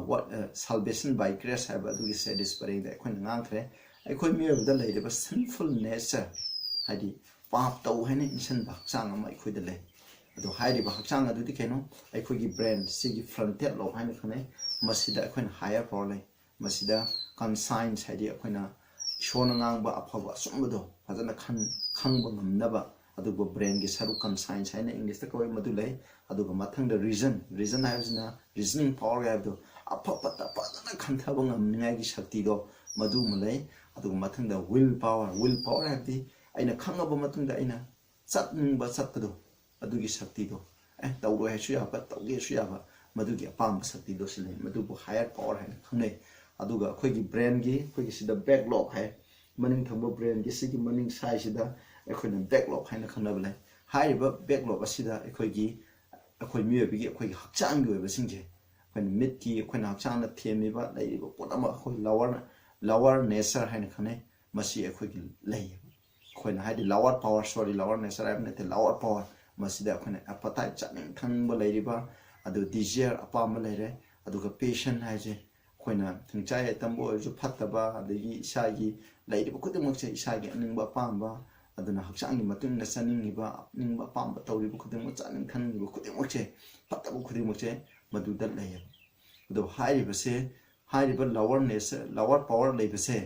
what, salvation by grace ꯍꯥꯏꯕ ꯑꯗꯨꯒꯤ series ꯄꯔꯦꯡꯗ ꯑꯩꯈꯣꯏꯅ ꯉꯥꯡꯈ꯭ꯔꯦ꯫ ꯑꯩꯈꯣꯏ ꯃꯤꯑꯣꯏꯕꯗ ꯂꯩꯔꯤꯕ sinful nature, ꯍꯥꯏꯗꯤ ꯄꯥꯞ ꯇꯧ ꯍꯥꯏꯅ ꯏꯟꯁꯤꯟꯕ ꯍꯛꯆꯥꯡ ꯑꯃ ꯑꯩꯈꯣꯏꯗ ꯂꯩ꯫ ꯑꯗꯣ ꯍꯥꯏꯔꯤꯕ ꯍꯛꯆꯥꯡ ꯑꯗꯨꯗꯤ ꯀꯩꯅꯣ? ꯑꯩꯈꯣꯏꯒꯤ brain, ꯁꯤꯒꯤ frontal lobe ꯍꯥꯏꯅ ꯈꯪꯅꯩ꯫ ꯃꯁꯤꯗ ꯑꯩꯈꯣꯏꯅ higher power ꯂꯩ꯫ ꯃꯁꯤꯗ conscience, ꯍꯥꯏꯗꯤ ꯑꯩꯈꯣꯏꯅ ꯏꯁꯣꯔꯅ ꯉꯥꯡꯕ ꯑꯐꯕ ꯑꯆꯨꯝꯕꯗꯣ ꯐꯖꯅ ꯈꯟ-, ꯈꯪꯕ ꯉꯝꯅꯕ, ꯑꯗꯨꯕꯨ brainꯒꯤ ꯁꯔꯨꯛ conscience ꯍꯥꯏꯅ Englishꯇ ꯀꯧꯋꯤ, ꯃꯗꯨ ꯂꯩ꯫ ꯑꯗꯨꯒ ꯃꯊꯪꯗ reason, reason ꯍꯥꯏꯕꯁꯤꯅ reasoning power ꯍꯥꯏꯕꯗꯣ, ꯑꯐ ꯐꯠꯇ ꯐꯖꯅ ꯈꯟꯊꯕ ꯉꯝꯅꯤꯡꯉꯥꯏꯒꯤ ꯁꯛꯇꯤꯗꯣ, ꯃꯗꯨ ꯑꯃ ꯂꯩ꯫ ꯑꯗꯨꯒ ꯃꯊꯪꯗ will power, will power ꯍꯥꯏꯕꯗꯤ ꯑꯩꯅ ꯈꯪꯉꯕ ꯃꯇꯨꯡꯗ ꯑꯩꯅ ꯆꯠꯅꯤꯡꯕ ꯆꯠꯄꯗꯣ, ꯑꯗꯨꯒꯤ ꯁꯛꯇꯤꯗꯣ, ꯑꯦ, ꯇꯧꯔꯣꯏ ꯍꯥꯏꯁꯨ ꯌꯥꯕ, ꯇꯧꯒꯦ ꯍꯥꯏꯁꯨ ꯌꯥꯕ, ꯃꯗꯨꯒꯤ ꯑꯄꯥꯝꯕ ꯁꯛꯇꯤꯗꯣ ꯁꯤ ꯂꯩ꯫ ꯃꯗꯨꯕꯨ higher power ꯍꯥꯏꯅ ꯈꯪꯅꯩ꯫ ꯑꯗꯨꯒ ꯑꯩꯈꯣꯏꯒꯤ brainꯒꯤ, ꯑꯩꯈꯣꯏꯒꯤ ꯁꯤꯗ back lobe ꯍꯥꯏ, ꯃꯅꯤꯡ ꯊꯪꯕ brainꯒꯤ ꯁꯤꯒꯤ ꯃꯅꯤꯡ sideꯁꯤꯗ ꯑꯩꯈꯣꯏꯅ back lobe ꯍꯥꯏꯅ ꯈꯪꯅꯕ ꯂꯩ꯫ ꯍꯥꯏꯔꯤꯕ back lobe ꯑꯁꯤꯗ ꯑꯩꯈꯣꯏꯒꯤ, ꯑꯩꯈꯣꯏ ꯃꯤꯑꯣꯏꯕꯒꯤ, ꯑꯩꯈꯣꯏꯒꯤ ꯍꯛꯆꯥꯡꯒꯤ ꯑꯣꯏꯕꯁꯤꯡꯁꯦ, ꯑꯩꯈꯣꯏꯅ ꯃꯤꯠꯀꯤ, ꯑꯩꯈꯣꯏꯅ ꯍꯛꯆꯥꯡꯅ ꯊꯦꯝꯃꯤꯕ, ꯂꯩꯔꯤꯕ ꯄꯣꯠ ꯑꯃ, ꯑꯩꯈꯣꯏ lower, lower nature ꯍꯥꯏꯅ ꯈꯪꯅꯩ꯫ ꯃꯁꯤ ꯑꯩꯈꯣꯏꯒꯤ ꯂꯩꯌꯦꯕ꯫ ꯑꯩꯈꯣꯏꯅ ꯍꯥꯏꯗꯤ lower power, sorry, lower nature ꯍꯥꯏꯕ ꯅꯠꯇꯦ, lower power꯫ ꯃꯁꯤꯗ ꯑꯩꯈꯣꯏꯅ appetite, ꯆꯥꯅꯤꯡ ꯊꯛꯅꯤꯡꯕ ꯂꯩꯔꯤꯕ, ꯑꯗꯨ desire, ꯑꯄꯥꯝꯕ ꯂꯩꯔꯦ꯫ ꯑꯗꯨꯒ passion ꯍꯥꯏꯁꯦ ꯑꯩꯈꯣꯏꯅ ꯊꯤꯡꯆꯥꯏ ꯌꯥꯏꯇꯝꯕꯨ ꯑꯣꯏꯔꯁꯨ ꯐꯠꯇꯕ, ꯑꯗꯒꯤ ꯏꯁꯥꯒꯤ ꯂꯩꯔꯤꯕ ꯈꯨꯗꯤꯡꯃꯛꯁꯦ ꯏꯁꯥꯒꯤ ꯑꯅꯤꯡꯕ ꯑꯄꯥꯝꯕ, ꯑꯗꯨꯅ ꯍꯛꯆꯥꯡꯒꯤ ꯃꯇꯨꯡ ꯏꯟꯅ ꯆꯥꯅꯤꯡꯉꯤꯕ, ꯑꯅꯤꯡꯕ ꯑꯄꯥꯝꯕ ꯇꯧꯔꯤꯕ ꯈꯨꯗꯤꯡꯃꯛ, ꯆꯥꯅꯤꯡ ꯊꯛꯅꯤꯡꯉꯤꯕ ꯈꯨꯗꯤꯡꯃꯛꯁꯦ, ꯐꯠꯇꯕ ꯈꯨꯗꯤꯡꯃꯛꯁꯦ ꯃꯗꯨꯗ ꯂꯩꯌꯦꯕ꯫ ꯑꯗꯣ ꯍꯥꯏꯔꯤꯕꯁꯦ, ꯍꯥꯏꯔꯤꯕ lower nature, lower power ꯂꯩꯕꯁꯦ,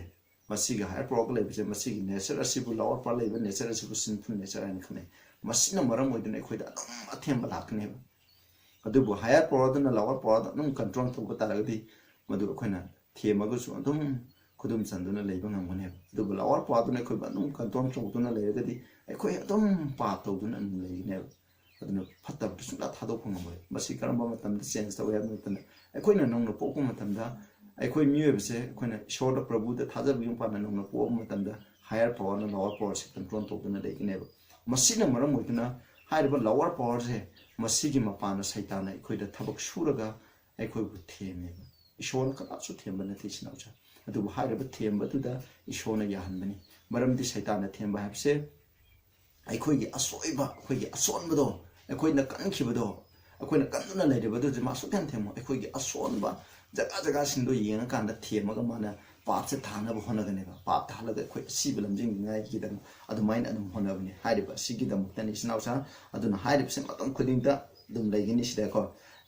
ꯃꯁꯤꯒꯤ higher powerꯒ ꯂꯩꯕꯁꯦ, ꯃꯁꯤꯒꯤ nature ꯑꯁꯤꯕꯨ, lower power ꯂꯩꯕ nature ꯑꯁꯤꯕꯨ sinful nature ꯍꯥꯏꯅ ꯈꯪꯅꯩ꯫ ꯃꯁꯤꯅ ꯃꯔꯝ ꯑꯣꯏꯗꯨꯅ ꯑꯩꯈꯣꯏꯗ ꯑꯗꯨꯝ ꯑꯊꯦꯝꯕ ꯂꯥꯛꯀꯅꯦꯕ꯫ ꯑꯗꯨꯕꯨ higher powerꯗꯨꯅ lower powerꯗ ꯑꯗꯨꯝ control ꯇꯧꯕ ꯇꯥꯔꯒꯗꯤ, ꯃꯗꯨ ꯑꯩꯈꯣꯏꯅ ꯊꯦꯝꯃꯒꯁꯨ ꯑꯗꯨꯝ ꯈꯨꯗꯨꯝ ꯆꯟꯗꯨꯅ ꯂꯩꯕ ꯉꯝꯒꯅꯦꯕ꯫ ꯑꯗꯨꯕꯨ lower powerꯗꯨꯅ ꯑꯩꯈꯣꯏꯕꯨ ꯑꯗꯨꯝ control ꯇꯧꯗꯨꯅ ꯂꯩꯔꯒꯗꯤ, ꯑꯩꯈꯣꯏ ꯑꯗꯨꯝ ꯄꯥꯞ ꯇꯧꯗꯨꯅ ꯑꯗꯨꯝ ꯂꯩꯒꯅꯦꯕ꯫ ꯑꯗꯨꯅ ꯐꯠꯇꯕꯗꯨ ꯁꯨꯡꯊꯥ ꯊꯥꯗꯣꯛꯄ ꯉꯝꯃꯣꯏ꯫ ꯃꯁꯤ ꯀꯔꯝꯕ ꯃꯇꯝꯗ change ꯇꯧꯏ ꯍꯥꯏꯕ ꯃꯇꯝꯗ, ꯑꯩꯈꯣꯏꯅ ꯅꯧꯅ ꯄꯣꯛꯄ ꯃꯇꯝꯗ, ꯑꯩꯈꯣꯏ ꯃꯤꯑꯣꯏꯕꯁꯦ ꯑꯩꯈꯣꯏꯅ ꯏꯁꯣꯔꯗ, ꯄ꯭ꯔꯚꯨꯗ ꯊꯥꯖꯕꯒꯤ ꯃꯄꯥꯟꯅ ꯅꯧꯅ ꯄꯣꯛꯄ ꯃꯇꯝꯗ, higher powerꯅ lower powerꯁꯦ control ꯇꯧꯗꯨꯅ ꯂꯩꯒꯅꯦꯕ꯫ ꯃꯁꯤꯅ ꯃꯔꯝ ꯑꯣꯏꯗꯨꯅ ꯍꯥꯏꯔꯤꯕ lower powerꯁꯦ, ꯃꯁꯤꯒꯤ ꯃꯄꯥꯟꯗ ꯁꯩꯇꯥꯟꯅ ꯑꯩꯈꯣꯏꯗ ꯊꯕꯛ ꯁꯨꯔꯒ ꯑꯩꯈꯣꯏꯕꯨ ꯊꯦꯝꯃꯦꯕ꯫ ꯏꯁꯣꯔꯅ ꯀꯅꯥꯁꯨ ꯊꯦꯝꯕ ꯅꯠꯇꯦ, ꯏꯆꯤꯟ ꯏꯅꯥꯎꯁꯦ꯫ ꯑꯗꯨꯕꯨ ꯍꯥꯏꯔꯤꯕ ꯊꯦꯝꯕꯗꯨꯗ ꯏꯁꯣꯔꯅ ꯌꯥꯍꯟꯕꯅꯤ꯫ ꯃꯔꯝꯗꯤ ꯁꯩꯇꯥꯟꯅ ꯊꯦꯝꯕ ꯍꯥꯏꯕꯁꯦ ꯑꯩꯈꯣꯏꯒꯤ ꯑꯁꯣꯏꯕ, ꯑꯩꯈꯣꯏꯒꯤ ꯑꯁꯣꯟꯕꯗꯣ, ꯑꯩꯈꯣꯏꯅ ꯀꯟꯈꯤꯕꯗꯣ, ꯑꯩꯈꯣꯏꯅ ꯀꯟꯗꯨꯅ ꯂꯩꯔꯤꯕꯗꯨꯗꯤ ꯃꯥ ꯁꯨꯛꯊꯦꯝ ꯊꯦꯝꯃꯣ꯫ ꯑꯩꯈꯣꯏꯒꯤ ꯑꯁꯣꯟꯕ ꯖꯒꯥ ꯖꯒꯥꯁꯤꯡꯗꯣ ꯌꯦꯡꯉꯀꯥꯟꯗ ꯊꯦꯝꯃꯒ ꯃꯥꯅ ꯄꯥꯞꯁꯦ ꯊꯥꯅꯕ ꯍꯣꯠꯅꯒꯅꯦꯕ꯫ ꯄꯥꯞ ꯊꯥꯍꯜꯂꯒ ꯑꯩꯈꯣꯏ ꯑꯁꯤꯕ ꯂꯝꯖꯤꯡꯅꯤꯡꯉꯥꯏꯒꯤꯗꯃꯛ ꯑꯗꯨꯃꯥꯏꯅ ꯑꯗꯨꯝ ꯍꯣꯠꯅꯕꯅꯤ꯫ ꯍꯥꯏꯔꯤꯕ ꯑꯁꯤꯒꯤꯗꯃꯛꯇꯅꯤ, ꯏꯆꯤꯟ ꯏꯅꯥꯎꯁꯥ꯫ ꯑꯗꯨꯅ ꯍꯥꯏꯔꯤꯕꯁꯦ ꯃꯇꯝ ꯈꯨꯗꯤꯡꯗ ꯑꯗꯨꯝ ꯂꯩꯒꯅꯤ ꯁꯤꯗꯀꯣ꯫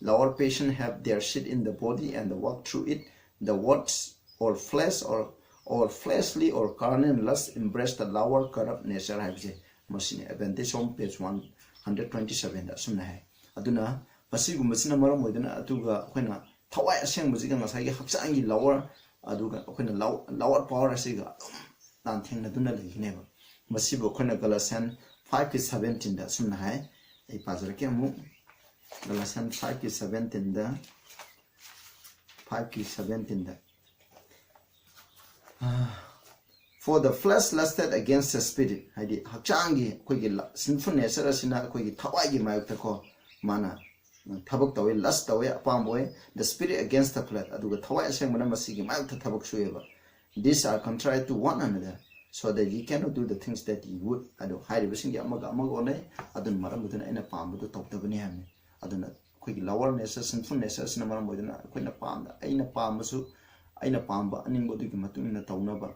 Lower passion have their seat in the body and work through it. The words or flesh or, or fleshly or carnal lust embrace the lower corrupt nature ꯍꯥꯏꯕꯁꯦ ꯃꯁꯤꯅꯤ꯫ Advantage of page one hundred twenty sevenꯗ ꯑꯁꯨꯝꯅ ꯍꯥꯏ꯫ ꯑꯗꯨꯅ ꯃꯁꯤꯒꯨꯝꯕꯁꯤꯅ ꯃꯔꯝ ꯑꯣꯏꯗꯨꯅ ꯑꯗꯨꯒ ꯑꯩꯈꯣꯏꯅ ꯊꯋꯥꯏ ꯑꯁꯦꯡꯕꯁꯤꯒ ꯉꯁꯥꯏꯒꯤ ꯍꯛꯆꯥꯡꯒꯤ lower, ꯑꯗꯨꯒ ꯑꯩꯈꯣꯏꯅ low-, lower power ꯑꯁꯤꯒ ꯑꯗꯨꯝ ꯂꯥꯟꯊꯦꯡꯅꯗꯨꯅ ꯂꯩꯒꯅꯦꯕ꯫ ꯃꯁꯤꯕꯨ ꯑꯩꯈꯣꯏꯅ Galatian fiveꯀꯤ seventeenꯗ ꯑꯁꯨꯝꯅ ꯍꯥꯏ꯫ ꯑꯩ ꯄꯥꯖꯔꯛꯀꯦ ꯑꯃꯨꯛ꯫ Galatian fiveꯀꯤ seventeenꯗ, fiveꯀꯤ seventeenꯗ, "For the flesh lusted against the spirit", ꯍꯥꯏꯗꯤ ꯍꯛꯆꯥꯡꯒꯤ ꯑꯩꯈꯣꯏꯒꯤ ꯂ-, sinful nature ꯑꯁꯤꯅ ꯑꯩꯈꯣꯏꯒꯤ ꯊꯋꯥꯏꯒꯤ ꯃꯥꯌꯣꯛꯇꯀꯣ ꯃꯥꯅ ꯊꯕꯛ ꯇꯧꯋꯦ, lust ꯇꯧꯋꯦ, ꯑꯄꯥꯝꯕ ꯑꯣꯏ, "the spirit against the flesh", ꯑꯗꯨꯒ ꯊꯋꯥꯏ ꯑꯁꯦꯡꯕꯅ ꯃꯁꯤꯒꯤ ꯃꯥꯌꯣꯛꯇ ꯊꯕꯛ ꯁꯨꯏꯑꯕ꯫ "These are contrary to one another, so that ye cannot do the things that ye would." ꯑꯗꯣ ꯍꯥꯏꯔꯤꯕꯁꯤꯡꯒꯤ ꯑꯃꯒ ꯑꯃꯒ ꯑꯣꯟꯅꯩ, ꯑꯗꯨꯅ ꯃꯔꯝ ꯑꯗꯨꯅ ꯑꯩꯅ ꯄꯥꯝꯕꯗꯨ ꯇꯧꯗꯕꯅꯤ ꯍꯥꯏꯕꯅꯤ꯫ ꯑꯗꯨꯅ ꯑꯩꯈꯣꯏꯒꯤ lower nature, sinful nature ꯑꯁꯤꯅ ꯃꯔꯝ ꯑꯣꯏꯗꯨꯅ ꯑꯩꯈꯣꯏꯅ ꯄꯥꯝꯗ, ꯑꯩꯅ ꯄꯥꯝꯕꯁꯨ, ꯑꯩꯅ ꯄꯥꯝꯕ ꯑꯅꯤꯡꯕꯗꯨꯒꯤ ꯃꯇꯨꯡ ꯏꯟꯅ ꯇꯧꯅꯕ,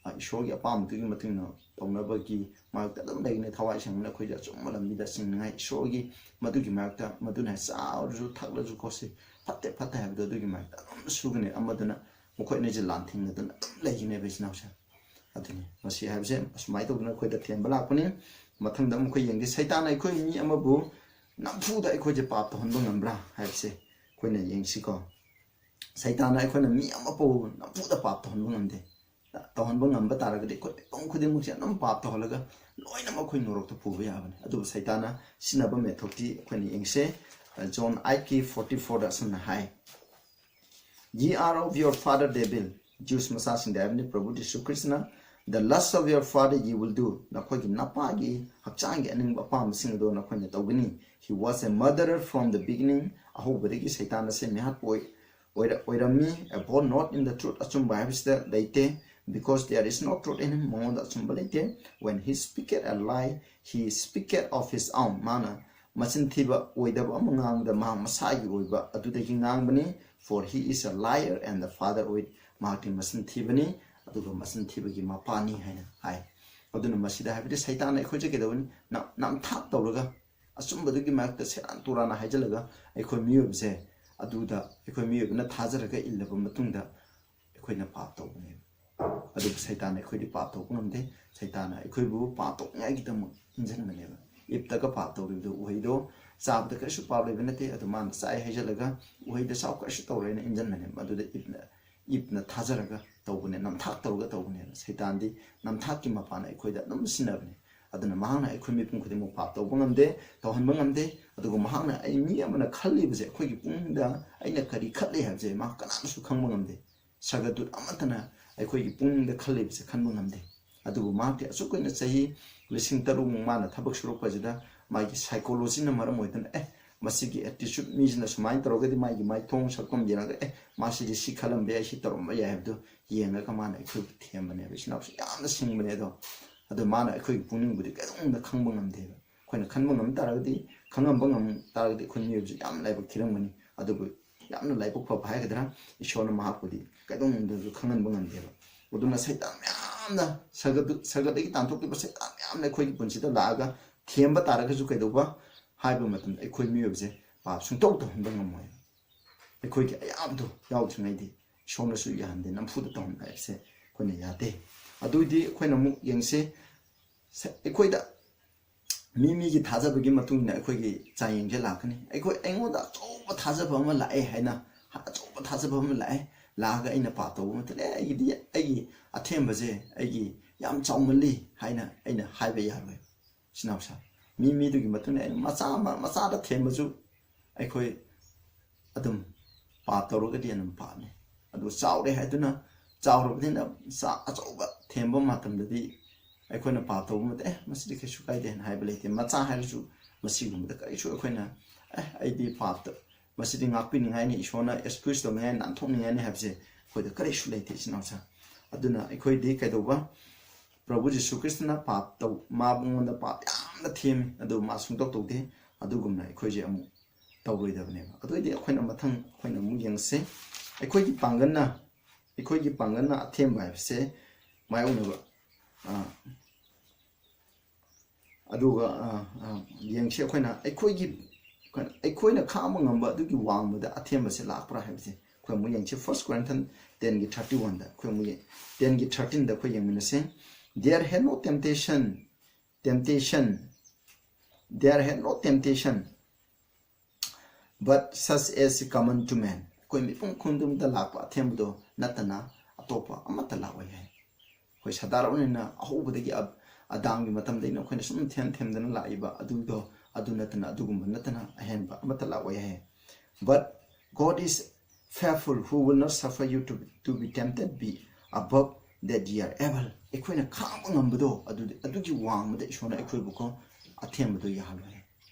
ꯑ, ꯏꯁꯣꯔꯒꯤ ꯑꯄꯥꯝꯕꯗꯨꯒꯤ ꯃꯇꯨꯡ ꯏꯟꯅ ꯇꯧꯅꯕꯒꯤ ꯃꯥꯌꯣꯛꯇ ꯑꯗꯨꯝ ꯂꯩꯒꯅꯤ꯫ ꯊꯋꯥꯏ ꯁꯦꯡꯕꯅ ꯑꯩꯈꯣꯏꯁꯦ ꯑꯆꯨꯝꯕ ꯂꯝꯕꯤꯗ ꯆꯤꯡꯅꯤꯡꯉꯥꯏ, ꯏꯁꯣꯔꯒꯤ ꯃꯗꯨꯒꯤ ꯃꯥꯌꯣꯛꯇ, ꯃꯗꯨꯅ ꯆꯥꯔꯁꯨ ꯊꯛꯂꯁꯨ ꯀꯣ, ꯁꯤ ꯐꯠꯇꯦ ꯐꯠꯇꯦ ꯍꯥꯏꯕꯗꯣ ꯑꯗꯨꯒꯤ ꯃꯥꯌꯣꯛꯇ ꯑꯗꯨꯝ ꯁꯨꯒꯅꯤ꯫ ꯑꯃꯗꯨꯅ ꯃꯈꯣꯏ ꯑꯅꯤꯁꯦ ꯂꯥꯟꯊꯦꯡꯅꯗꯨꯅ ꯑꯗꯨꯝ ꯂꯩꯒꯅꯦꯕ, ꯏꯆꯤꯟ ꯏꯅꯥꯎꯁꯦ꯫ ꯑꯗꯨꯅꯤ ꯃꯁꯤ ꯍꯥꯏꯕꯁꯦ ꯑꯁꯨꯃꯥꯏꯅ ꯇꯧꯗꯅ ꯑꯩꯈꯣꯏꯗ ꯊꯦꯝꯕ ꯂꯥꯛꯄꯅꯤ꯫ ꯃꯊꯪꯗ ꯑꯃꯨꯛ ꯑꯩꯈꯣꯏ ꯌꯦꯡꯒꯦ, ꯁꯩꯇꯥꯟꯅ ꯑꯩꯈꯣꯏ ꯃꯤ ꯑꯃꯕꯨ ꯅꯝꯐꯨꯗ ꯑꯩꯈꯣꯏꯁꯦ ꯄꯥꯞ ꯇꯧꯍꯟꯕ ꯉꯝꯕ꯭ꯔꯥ ꯍꯥꯏꯕꯁꯦ ꯑꯩꯈꯣꯏꯅ ꯌꯦꯡꯁꯤꯀꯣ꯫ ꯁꯩꯇꯥꯟꯅ ꯑꯩꯈꯣꯏꯅ ꯃꯤ ꯑꯃꯐꯥꯎ ꯅꯝꯐꯨꯗ ꯄꯥꯞ ꯇꯧꯍꯟꯕ ꯉꯝꯗꯦ꯫ ꯇꯧꯍꯟꯕ ꯉꯝꯕ ꯇꯥꯔꯒꯗꯤ ꯑꯩꯈꯣꯏ ꯃꯤꯄꯨꯝ ꯈꯨꯗꯤꯡꯃꯛꯁꯦ ꯑꯗꯨꯝ ꯄꯥꯞ ꯇꯧꯍꯜꯂꯒ ꯂꯣꯏꯅꯃꯛ ꯑꯩꯈꯣꯏ ꯅꯣꯔꯣꯛꯇ ꯄꯨꯕ ꯌꯥꯕꯅꯤ꯫ ꯑꯗꯨꯕꯨ ꯁꯩꯇꯥꯟꯅ ꯁꯤꯖꯤꯟꯅꯕ method ꯇꯤ ꯑꯩꯈꯣꯏꯅ ꯌꯦꯡꯁꯦ꯫ John eightꯀꯤ forty fourꯗ ꯑꯁꯨꯝꯅ ꯍꯥꯏ, "Ye are of your father devil", Jews ꯃꯆꯥꯁꯤꯡꯗ ꯍꯥꯏꯕꯅꯤ ꯄ꯭ꯔꯚꯨ ꯖꯤꯁꯨ ꯈ꯭ꯔꯤꯁꯅ, "The lust of your father you will do." ꯅꯈꯣꯏꯒꯤ ꯅꯄꯥꯒꯤ ꯍꯛꯆꯥꯡꯒꯤ ꯑꯅꯤꯡꯕ ꯑꯄꯥꯝꯕꯁꯤꯡ ꯑꯗꯣ ꯅꯈꯣꯏꯅ ꯇꯧꯒꯅꯤ꯫ "He was a murderer from the beginning." ꯑꯍꯧꯕꯗꯒꯤ ꯁꯩꯇꯥꯟ ꯑꯁꯦ ꯃꯤꯍꯥꯠꯄ ꯑꯣꯏ-, ꯑꯣꯏꯔ-, ꯑꯣꯏꯔꯝꯃꯤ꯫ "Abode not in the truth." ꯑꯆꯨꯝꯕ ꯍꯥꯏꯕꯁꯤꯗ ꯂꯩꯇꯦ꯫ "Because there is no truth in him." ꯃꯉꯣꯟꯗ ꯑꯆꯨꯝꯕ ꯂꯩꯇꯦ꯫ "When he speaketh a lie, he speaketh of his own." ꯃꯥꯅ ꯃꯆꯤꯟ ꯊꯤꯕ ꯑꯣꯏꯗꯕ ꯑꯃ ꯉꯥꯡꯕꯗ ꯃꯍꯥꯛ ꯃꯁꯥꯒꯤ ꯑꯣꯏꯕ ꯑꯗꯨꯗꯒꯤ ꯉꯥꯡꯕꯅꯤ꯫ "For he is a liar and the father of it." ꯃꯍꯥꯛꯇꯤ ꯃꯆꯤꯟ ꯊꯤꯕꯅꯤ, ꯑꯗꯨꯒ ꯃꯆꯤꯟ ꯊꯤꯕꯒꯤ ꯃꯄꯥꯅꯤ ꯍꯥꯏꯅ ꯍꯥꯏ꯫ ꯑꯗꯨꯅ ꯃꯁꯤꯗ ꯍꯥꯏꯕꯗꯤ ꯁꯩꯇꯥꯟꯅ ꯑꯩꯈꯣꯏꯁꯦ ꯀꯩꯗꯧꯕꯅꯤ? ꯅ-, ꯅꯝꯊꯥꯛ ꯇꯧꯔꯒ, ꯑꯆꯨꯝꯕꯗꯨꯒꯤ ꯃꯥꯏꯌꯣꯛꯇ ꯁꯦꯔꯥꯟ ꯇꯨꯔꯥꯟꯅ ꯍꯥꯏꯖꯤꯜꯂꯒ ꯑꯩꯈꯣꯏ ꯃꯤꯑꯣꯏꯕꯁꯦ ꯑꯗꯨꯗ ꯑꯩꯈꯣꯏ ꯃꯤꯑꯣꯏꯕꯅ ꯊꯥꯖꯔꯒ ꯏꯜꯂꯕ ꯃꯇꯨꯡꯗ ꯑꯩꯈꯣꯏꯅ ꯄꯥꯞ ꯇꯧꯕꯅꯦꯕ꯫ ꯑꯗꯨꯕꯨ ꯁꯩꯇꯥꯟꯅ ꯑꯩꯈꯣꯏꯗꯤ ꯄꯥꯞ ꯇꯧꯕ ꯉꯝꯗꯦ꯫ ꯁꯩꯇꯥꯟꯅ ꯑꯩꯈꯣꯏꯕꯨ ꯄꯥꯞ ꯇꯧꯅꯤꯡꯉꯥꯏꯒꯤꯗꯃꯛ ꯏꯟꯖꯟꯕꯅꯦꯕ꯫ ꯏꯞꯇꯒ ꯄꯥꯞ ꯇꯧꯔꯤꯕꯗꯣ, ꯎꯍꯩꯗꯣ ꯆꯥꯕꯗ ꯀꯔꯤꯁꯨ ꯄꯥꯞ ꯂꯩꯕ ꯅꯠꯇꯦ, ꯑꯗꯨ ꯃꯥꯅ ꯆꯥꯏ ꯍꯥꯏꯖꯜꯂꯒ ꯎꯍꯩꯗ ꯆꯥꯎ ꯀꯔꯤꯁꯨ ꯇꯧꯔꯣꯏꯅ ꯏꯟꯖꯟꯕꯅꯦꯕ꯫ ꯑꯗꯨꯗ ꯏꯞꯅ, ꯏꯞꯅ ꯊꯥꯖꯔꯒ ꯇꯧꯕꯅꯦ, ꯅꯝꯊꯥꯛ ꯇꯧꯔꯒ ꯇꯧꯕꯅꯦꯕ꯫ ꯁꯩꯇꯥꯟꯗꯤ ꯅꯝꯊꯥꯛꯀꯤ ꯃꯄꯥꯟꯅ ꯑꯩꯈꯣꯏꯗ ꯑꯗꯨꯝ ꯁꯤꯟꯅꯕꯅꯦ꯫ ꯑꯗꯨꯅ ꯃꯍꯥꯛꯅ ꯑꯩꯈꯣꯏ ꯃꯤꯄꯨꯝ ꯈꯨꯗꯤꯡꯃꯛ ꯄꯥꯞ ꯇꯧꯕ ꯉꯝꯗꯦ, ꯇꯧꯍꯟꯕ ꯉꯝꯗꯦ꯫ ꯑꯗꯨꯒ ꯃꯍꯥꯛꯅ ꯑꯩ ꯃꯤ ꯑꯃꯅ ꯈꯜꯂꯤꯕꯁꯦ, ꯑꯩꯈꯣꯏꯒꯤ ꯄꯨꯛꯅꯤꯡꯗ ꯑꯩꯅ ꯀꯔꯤ ꯈꯜꯂꯤ ꯍꯥꯏꯕꯁꯦ ꯃꯍꯥꯛ ꯀꯅꯥꯅꯁꯨ ꯈꯪꯕ ꯉꯝꯗꯦ꯫ ꯁꯔꯒꯗꯨꯠ ꯑꯃꯠꯇꯅ ꯑꯩꯈꯣꯏꯒꯤ ꯄꯨꯛꯅꯤꯡꯗ ꯈꯜꯂꯤꯕꯁꯦ ꯈꯟꯕ ꯉꯝꯗꯦ꯫ ꯑꯗꯨꯕꯨ ꯃꯍꯥꯛꯇꯤ ꯑꯁꯨꯛ ꯀꯨꯏꯅ ꯆꯍꯤ ꯂꯤꯁꯤꯡ ꯇꯔꯨꯛꯃꯨꯛ ꯃꯥꯅ ꯊꯕꯛ ꯁꯨꯔꯛꯄꯁꯤꯗ ꯃꯥꯒꯤ psychologyꯅ ꯃꯔꯝ ꯑꯣꯏꯗꯨꯅ, "ꯑꯦ, ꯃꯁꯤꯒꯤ attitude, ꯃꯤꯁꯤꯅ ꯁꯨꯃꯥꯏꯅ ꯇꯧꯔꯒꯗꯤ ꯃꯥꯒꯤ ꯃꯥꯏꯊꯣꯡ ꯁꯛꯐꯝ ꯌꯦꯡꯉꯒ, ꯑꯦ, ꯃꯥꯁꯤꯗꯤ ꯁꯤ ꯈꯜꯂꯝꯕ ꯌꯥꯏ, ꯁꯤ ꯇꯧꯔꯝꯕ ꯌꯥꯏ" ꯍꯥꯏꯕꯗꯨ ꯌꯦꯡꯉꯒ ꯃꯥꯅ ꯑꯩꯈꯣꯏꯕꯨ ꯊꯦꯝꯕꯅꯦꯕ꯫ ꯏꯆꯤꯟ ꯏꯅꯥꯎꯁꯨ ꯌꯥꯝꯅ ꯁꯤꯡꯕꯅꯦ ꯑꯗꯣ, ꯑꯗꯣ ꯃꯥꯅ ꯑꯩꯈꯣꯏꯒꯤ ꯄꯨꯛꯅꯤꯡꯕꯨꯗꯤ ꯀꯩꯗꯧꯅꯨꯡꯗ ꯈꯪꯕ ꯉꯝꯗꯦꯕ꯫ ꯑꯩꯈꯣꯏꯅ ꯈꯟꯕ ꯉꯝ ꯇꯥꯔꯒꯗꯤ, ꯈꯪꯉꯝꯕ ꯉꯝ ꯇꯥꯔꯒꯗꯤ ꯑꯩꯈꯣꯏ ꯃꯤꯑꯣꯏꯕꯁꯤ ꯌꯥꯝꯅ ꯂꯥꯏꯕꯛ ꯊꯤꯔꯝꯒꯅꯤ꯫ ꯑꯗꯨꯕꯨ ꯌꯥꯝꯅ ꯂꯥꯏꯕꯛ ꯐꯕ ꯍꯥꯏꯒꯗ꯭ꯔꯥ, ꯏꯁꯣꯔꯅ ꯃꯍꯥꯛꯄꯨꯗꯤ ꯀꯩꯗꯧꯅꯨꯡꯗꯁꯨ ꯈꯪꯍꯟꯕ ꯉꯝꯗꯦꯕ꯫ ꯑꯗꯨꯅ ꯁꯩꯇꯥꯟ ꯃꯌꯥꯝꯅ, ꯁꯔꯒꯗꯨ-, ꯁꯔꯒꯗꯒꯤ ꯇꯥꯟꯊꯣꯛꯈꯤꯕ ꯁꯩꯇꯥꯟ ꯃꯌꯥꯝꯅ ꯑꯩꯈꯣꯏꯒꯤ ꯄꯨꯟꯁꯤꯗ ꯂꯥꯛꯑꯒ ꯊꯦꯝꯕ ꯇꯥꯔꯒꯁꯨ ꯀꯩꯗꯧꯕ ꯍꯥꯏꯕ ꯃꯇꯝꯗ ꯑꯩꯈꯣꯏ ꯃꯤꯑꯣꯏꯕꯁꯦ ꯄꯥꯞ ꯁꯨꯡꯇꯧ ꯇꯧꯍꯟꯕ ꯉꯝꯃꯣꯏ꯫ ꯑꯩꯈꯣꯏꯒꯤ ꯑꯌꯥꯕꯗꯣ ꯌꯥꯎꯗ꯭ꯔꯤꯉꯩꯗꯤ ꯏꯁꯣꯔꯅꯁꯨ ꯌꯥꯍꯟꯗꯦ, ꯅꯝꯐꯨꯗ ꯇꯧꯍꯟꯕ ꯍꯥꯏꯕꯁꯦ ꯑꯩꯈꯣꯏꯅ ꯌꯥꯗꯦ꯫ ꯑꯗꯨꯏꯗꯤ ꯑꯩꯈꯣꯏꯅ ꯑꯃꯨꯛ ꯌꯦꯡꯁꯤ, ꯁ-, ꯑꯩꯈꯣꯏꯗ ꯃꯤ ꯃꯤꯒꯤ ꯊꯥꯖꯕꯒꯤ ꯃꯇꯨꯡ ꯏꯟꯅ ꯑꯩꯈꯣꯏꯒꯤ ꯆꯥꯡꯌꯦꯡꯁꯦ ꯂꯥꯛꯀꯅꯤ꯫ ꯑꯩꯈꯣꯏ, ꯑꯩꯉꯣꯟꯗ ꯑꯆꯧꯕ ꯊꯥꯖꯕ ꯑꯃ ꯂꯥꯛꯑꯦ ꯍꯥꯏꯅ, ꯑꯆꯧꯕ ꯊꯥꯖꯕ ꯑꯃ ꯂꯥꯛꯑꯦ, ꯂꯥꯛꯑꯒ ꯑꯩꯅ ꯄꯥꯞ ꯇꯧꯕ ꯃꯇꯝꯗ, "ꯑꯦ, ꯑꯩꯒꯤꯗꯤ, ꯑꯩꯒꯤ ꯑꯊꯦꯝꯕꯁꯦ ꯑꯩꯒꯤ ꯌꯥꯝ ꯆꯥꯎꯃꯜꯂꯤ" ꯍꯥꯏꯅ ꯑꯩꯅ ꯍꯥꯏꯕ ꯌꯥꯔꯣꯏ꯫ ꯏꯆꯤꯟ ꯏꯅꯥꯎꯁꯦ, ꯃꯤ ꯃꯤꯗꯨꯒꯤ ꯃꯇꯨꯡ ꯏꯟꯅ ꯑꯩꯅ ꯃꯆꯥ ꯑꯃ, ꯃꯆꯥꯗ ꯊꯦꯝꯕꯁꯨ ꯑꯩꯈꯣꯏ ꯑꯗꯨꯝ ꯄꯥꯞ ꯇꯧꯔꯒꯗꯤ ꯑꯗꯨꯝ ꯄꯥꯞꯅꯤ꯫ ꯑꯗꯨ ꯆꯥꯎꯔꯦ ꯍꯥꯏꯗꯨꯅ, ꯆꯥꯎꯔꯕꯅꯤꯅ ꯆꯥ-, ꯑꯆꯧꯕ ꯊꯦꯝꯕ ꯃꯇꯝꯗꯗꯤ ꯑꯩꯈꯣꯏꯅ ꯄꯥꯞ ꯇꯧꯕ ꯃꯇꯝꯗ, "ꯑꯦ, ꯃꯁꯤꯗꯤ ꯀꯩꯁꯨ ꯀꯥꯏꯗꯦ" ꯍꯥꯏꯅ ꯍꯥꯏꯕ ꯂꯩꯇꯦ꯫ ꯃꯆꯥ ꯍꯥꯏꯔꯁꯨ ꯃꯁꯤꯒꯨꯝꯕꯗ ꯀꯔꯤꯁꯨ ꯑꯩꯈꯣꯏꯅ, "ꯑꯦ, ꯑꯩꯗꯤ ꯄꯥꯞꯇ, ꯃꯁꯤꯗꯤ ꯉꯥꯛꯄꯤꯅꯤꯡꯉꯥꯏꯅꯤ, ꯏꯁꯣꯔꯅ excuse ꯇꯧꯅꯤꯡꯉꯥꯏ, ꯅꯥꯟꯊꯣꯛꯅꯤꯡꯉꯥꯏꯅꯤ" ꯍꯥꯏꯕꯁꯦ ꯑꯩꯈꯣꯏꯗ ꯀꯔꯤꯁꯨ ꯂꯩꯇꯦ, ꯏꯆꯤꯟ ꯏꯅꯥꯎꯁꯥ꯫ ꯑꯗꯨꯅ ꯑꯩꯈꯣꯏꯗꯤ ꯀꯩꯗꯧꯕ? ꯄ꯭ꯔꯚꯨ ꯖꯤꯁꯨ ꯈ꯭ꯔꯤꯁꯇꯅ ꯄꯥꯞ ꯇꯧ-, ꯃꯉꯣꯟꯗ ꯄꯥꯞ ꯌꯥꯝꯅ ꯊꯦꯝꯃꯤ, ꯑꯗꯨ ꯃꯥ ꯁꯨꯡꯇꯧ ꯇꯧꯗꯦ꯫ ꯑꯗꯨꯒꯨꯝꯅ ꯑꯩꯈꯣꯏꯁꯦ ꯑꯃꯨꯛ ꯇꯧꯔꯣꯏꯗꯕꯅꯦꯕ꯫ ꯑꯗꯨ ꯑꯣꯏꯗꯤ ꯑꯩꯈꯣꯏꯅ ꯃꯊꯪ ꯑꯩꯈꯣꯏꯅ ꯑꯃꯨꯛ ꯌꯦꯡꯁꯦ꯫ ꯑꯩꯈꯣꯏꯒꯤ ꯄꯥꯡꯒꯜꯅ, ꯑꯩꯈꯣꯏꯒꯤ ꯄꯥꯡꯒꯜꯅ ꯑꯊꯦꯝꯕ ꯍꯥꯏꯕꯁꯦ ꯃꯥꯌꯣꯛꯅꯕ, ꯑ, ꯑꯗꯨꯒ, ꯑ, ꯑ, ꯌꯦꯡꯁꯤ ꯑꯩꯈꯣꯏꯅ ꯑꯩꯈꯣꯏꯒꯤ, ꯑꯩꯈꯣꯏꯅ ꯈꯥꯡꯕ ꯉꯝꯕ ꯑꯗꯨꯒꯤ ꯋꯥꯡꯃꯗ ꯑꯊꯦꯝꯕꯁꯦ ꯂꯥꯛꯄ꯭ꯔꯥ ꯍꯥꯏꯕꯁꯦ ꯑꯩꯈꯣꯏ ꯑꯃꯨꯛ ꯌꯦꯡꯁꯤ꯫ First Corinthians ten ꯒꯤ thirty one ꯗ ꯑꯩꯈꯣꯏ ꯑꯃꯨꯛ ꯌꯦꯡ-, ten ꯒꯤ thirteen ꯗ ꯑꯩꯈꯣꯏ ꯌꯦꯡꯃꯤꯟꯅꯁꯦ꯫ "There had no temptation, temptation, there had no temptation but such as common to man." ꯑꯩꯈꯣꯏ ꯃꯤꯄꯨꯝ ꯈꯨꯗꯤꯡꯃꯛꯇ ꯂꯥꯛꯄ ꯑꯊꯦꯝꯕꯗꯣ ꯅꯠꯇꯅ ꯑꯇꯣꯞꯄ ꯑꯃꯠꯇ ꯂꯥꯛꯑꯣꯏ ꯍꯥꯏ꯫ ꯑꯩꯈꯣꯏ ꯁꯥꯗꯥꯔꯣꯟ ꯑꯣꯏꯅ ꯑꯍꯧꯕꯗꯒꯤ ꯑ-, ꯑꯗꯥꯝꯒꯤ ꯃꯇꯝꯗꯒꯤꯅ ꯑꯩꯈꯣꯏꯅ ꯁꯨꯝ ꯊꯦꯝ ꯊꯦꯝꯗꯅ ꯂꯥꯛꯏꯕ ꯑꯗꯨꯗꯣ, ꯑꯗꯨ ꯅꯠꯇꯅ, ꯑꯗꯨꯒꯨꯝꯕ ꯅꯠꯇꯅ ꯑꯍꯦꯟꯕ ꯑꯃꯠꯇ ꯂꯥꯛꯑꯣꯏ ꯍꯥꯏ꯫ "But God is faithful, who will not suffer you to, to be tempted be above that ye are able." ꯑꯩꯈꯣꯏꯅ ꯈꯥꯡꯕ ꯉꯝꯕꯗꯣ, ꯑꯗꯨ, ꯑꯗꯨꯒꯤ ꯋꯥꯡꯃꯗ ꯏꯁꯣꯔꯅ ꯑꯩꯈꯣꯏꯕꯨꯀꯣ ꯑꯊꯦꯝꯕꯗꯣ ꯌꯥꯍꯜꯂꯣꯏ꯫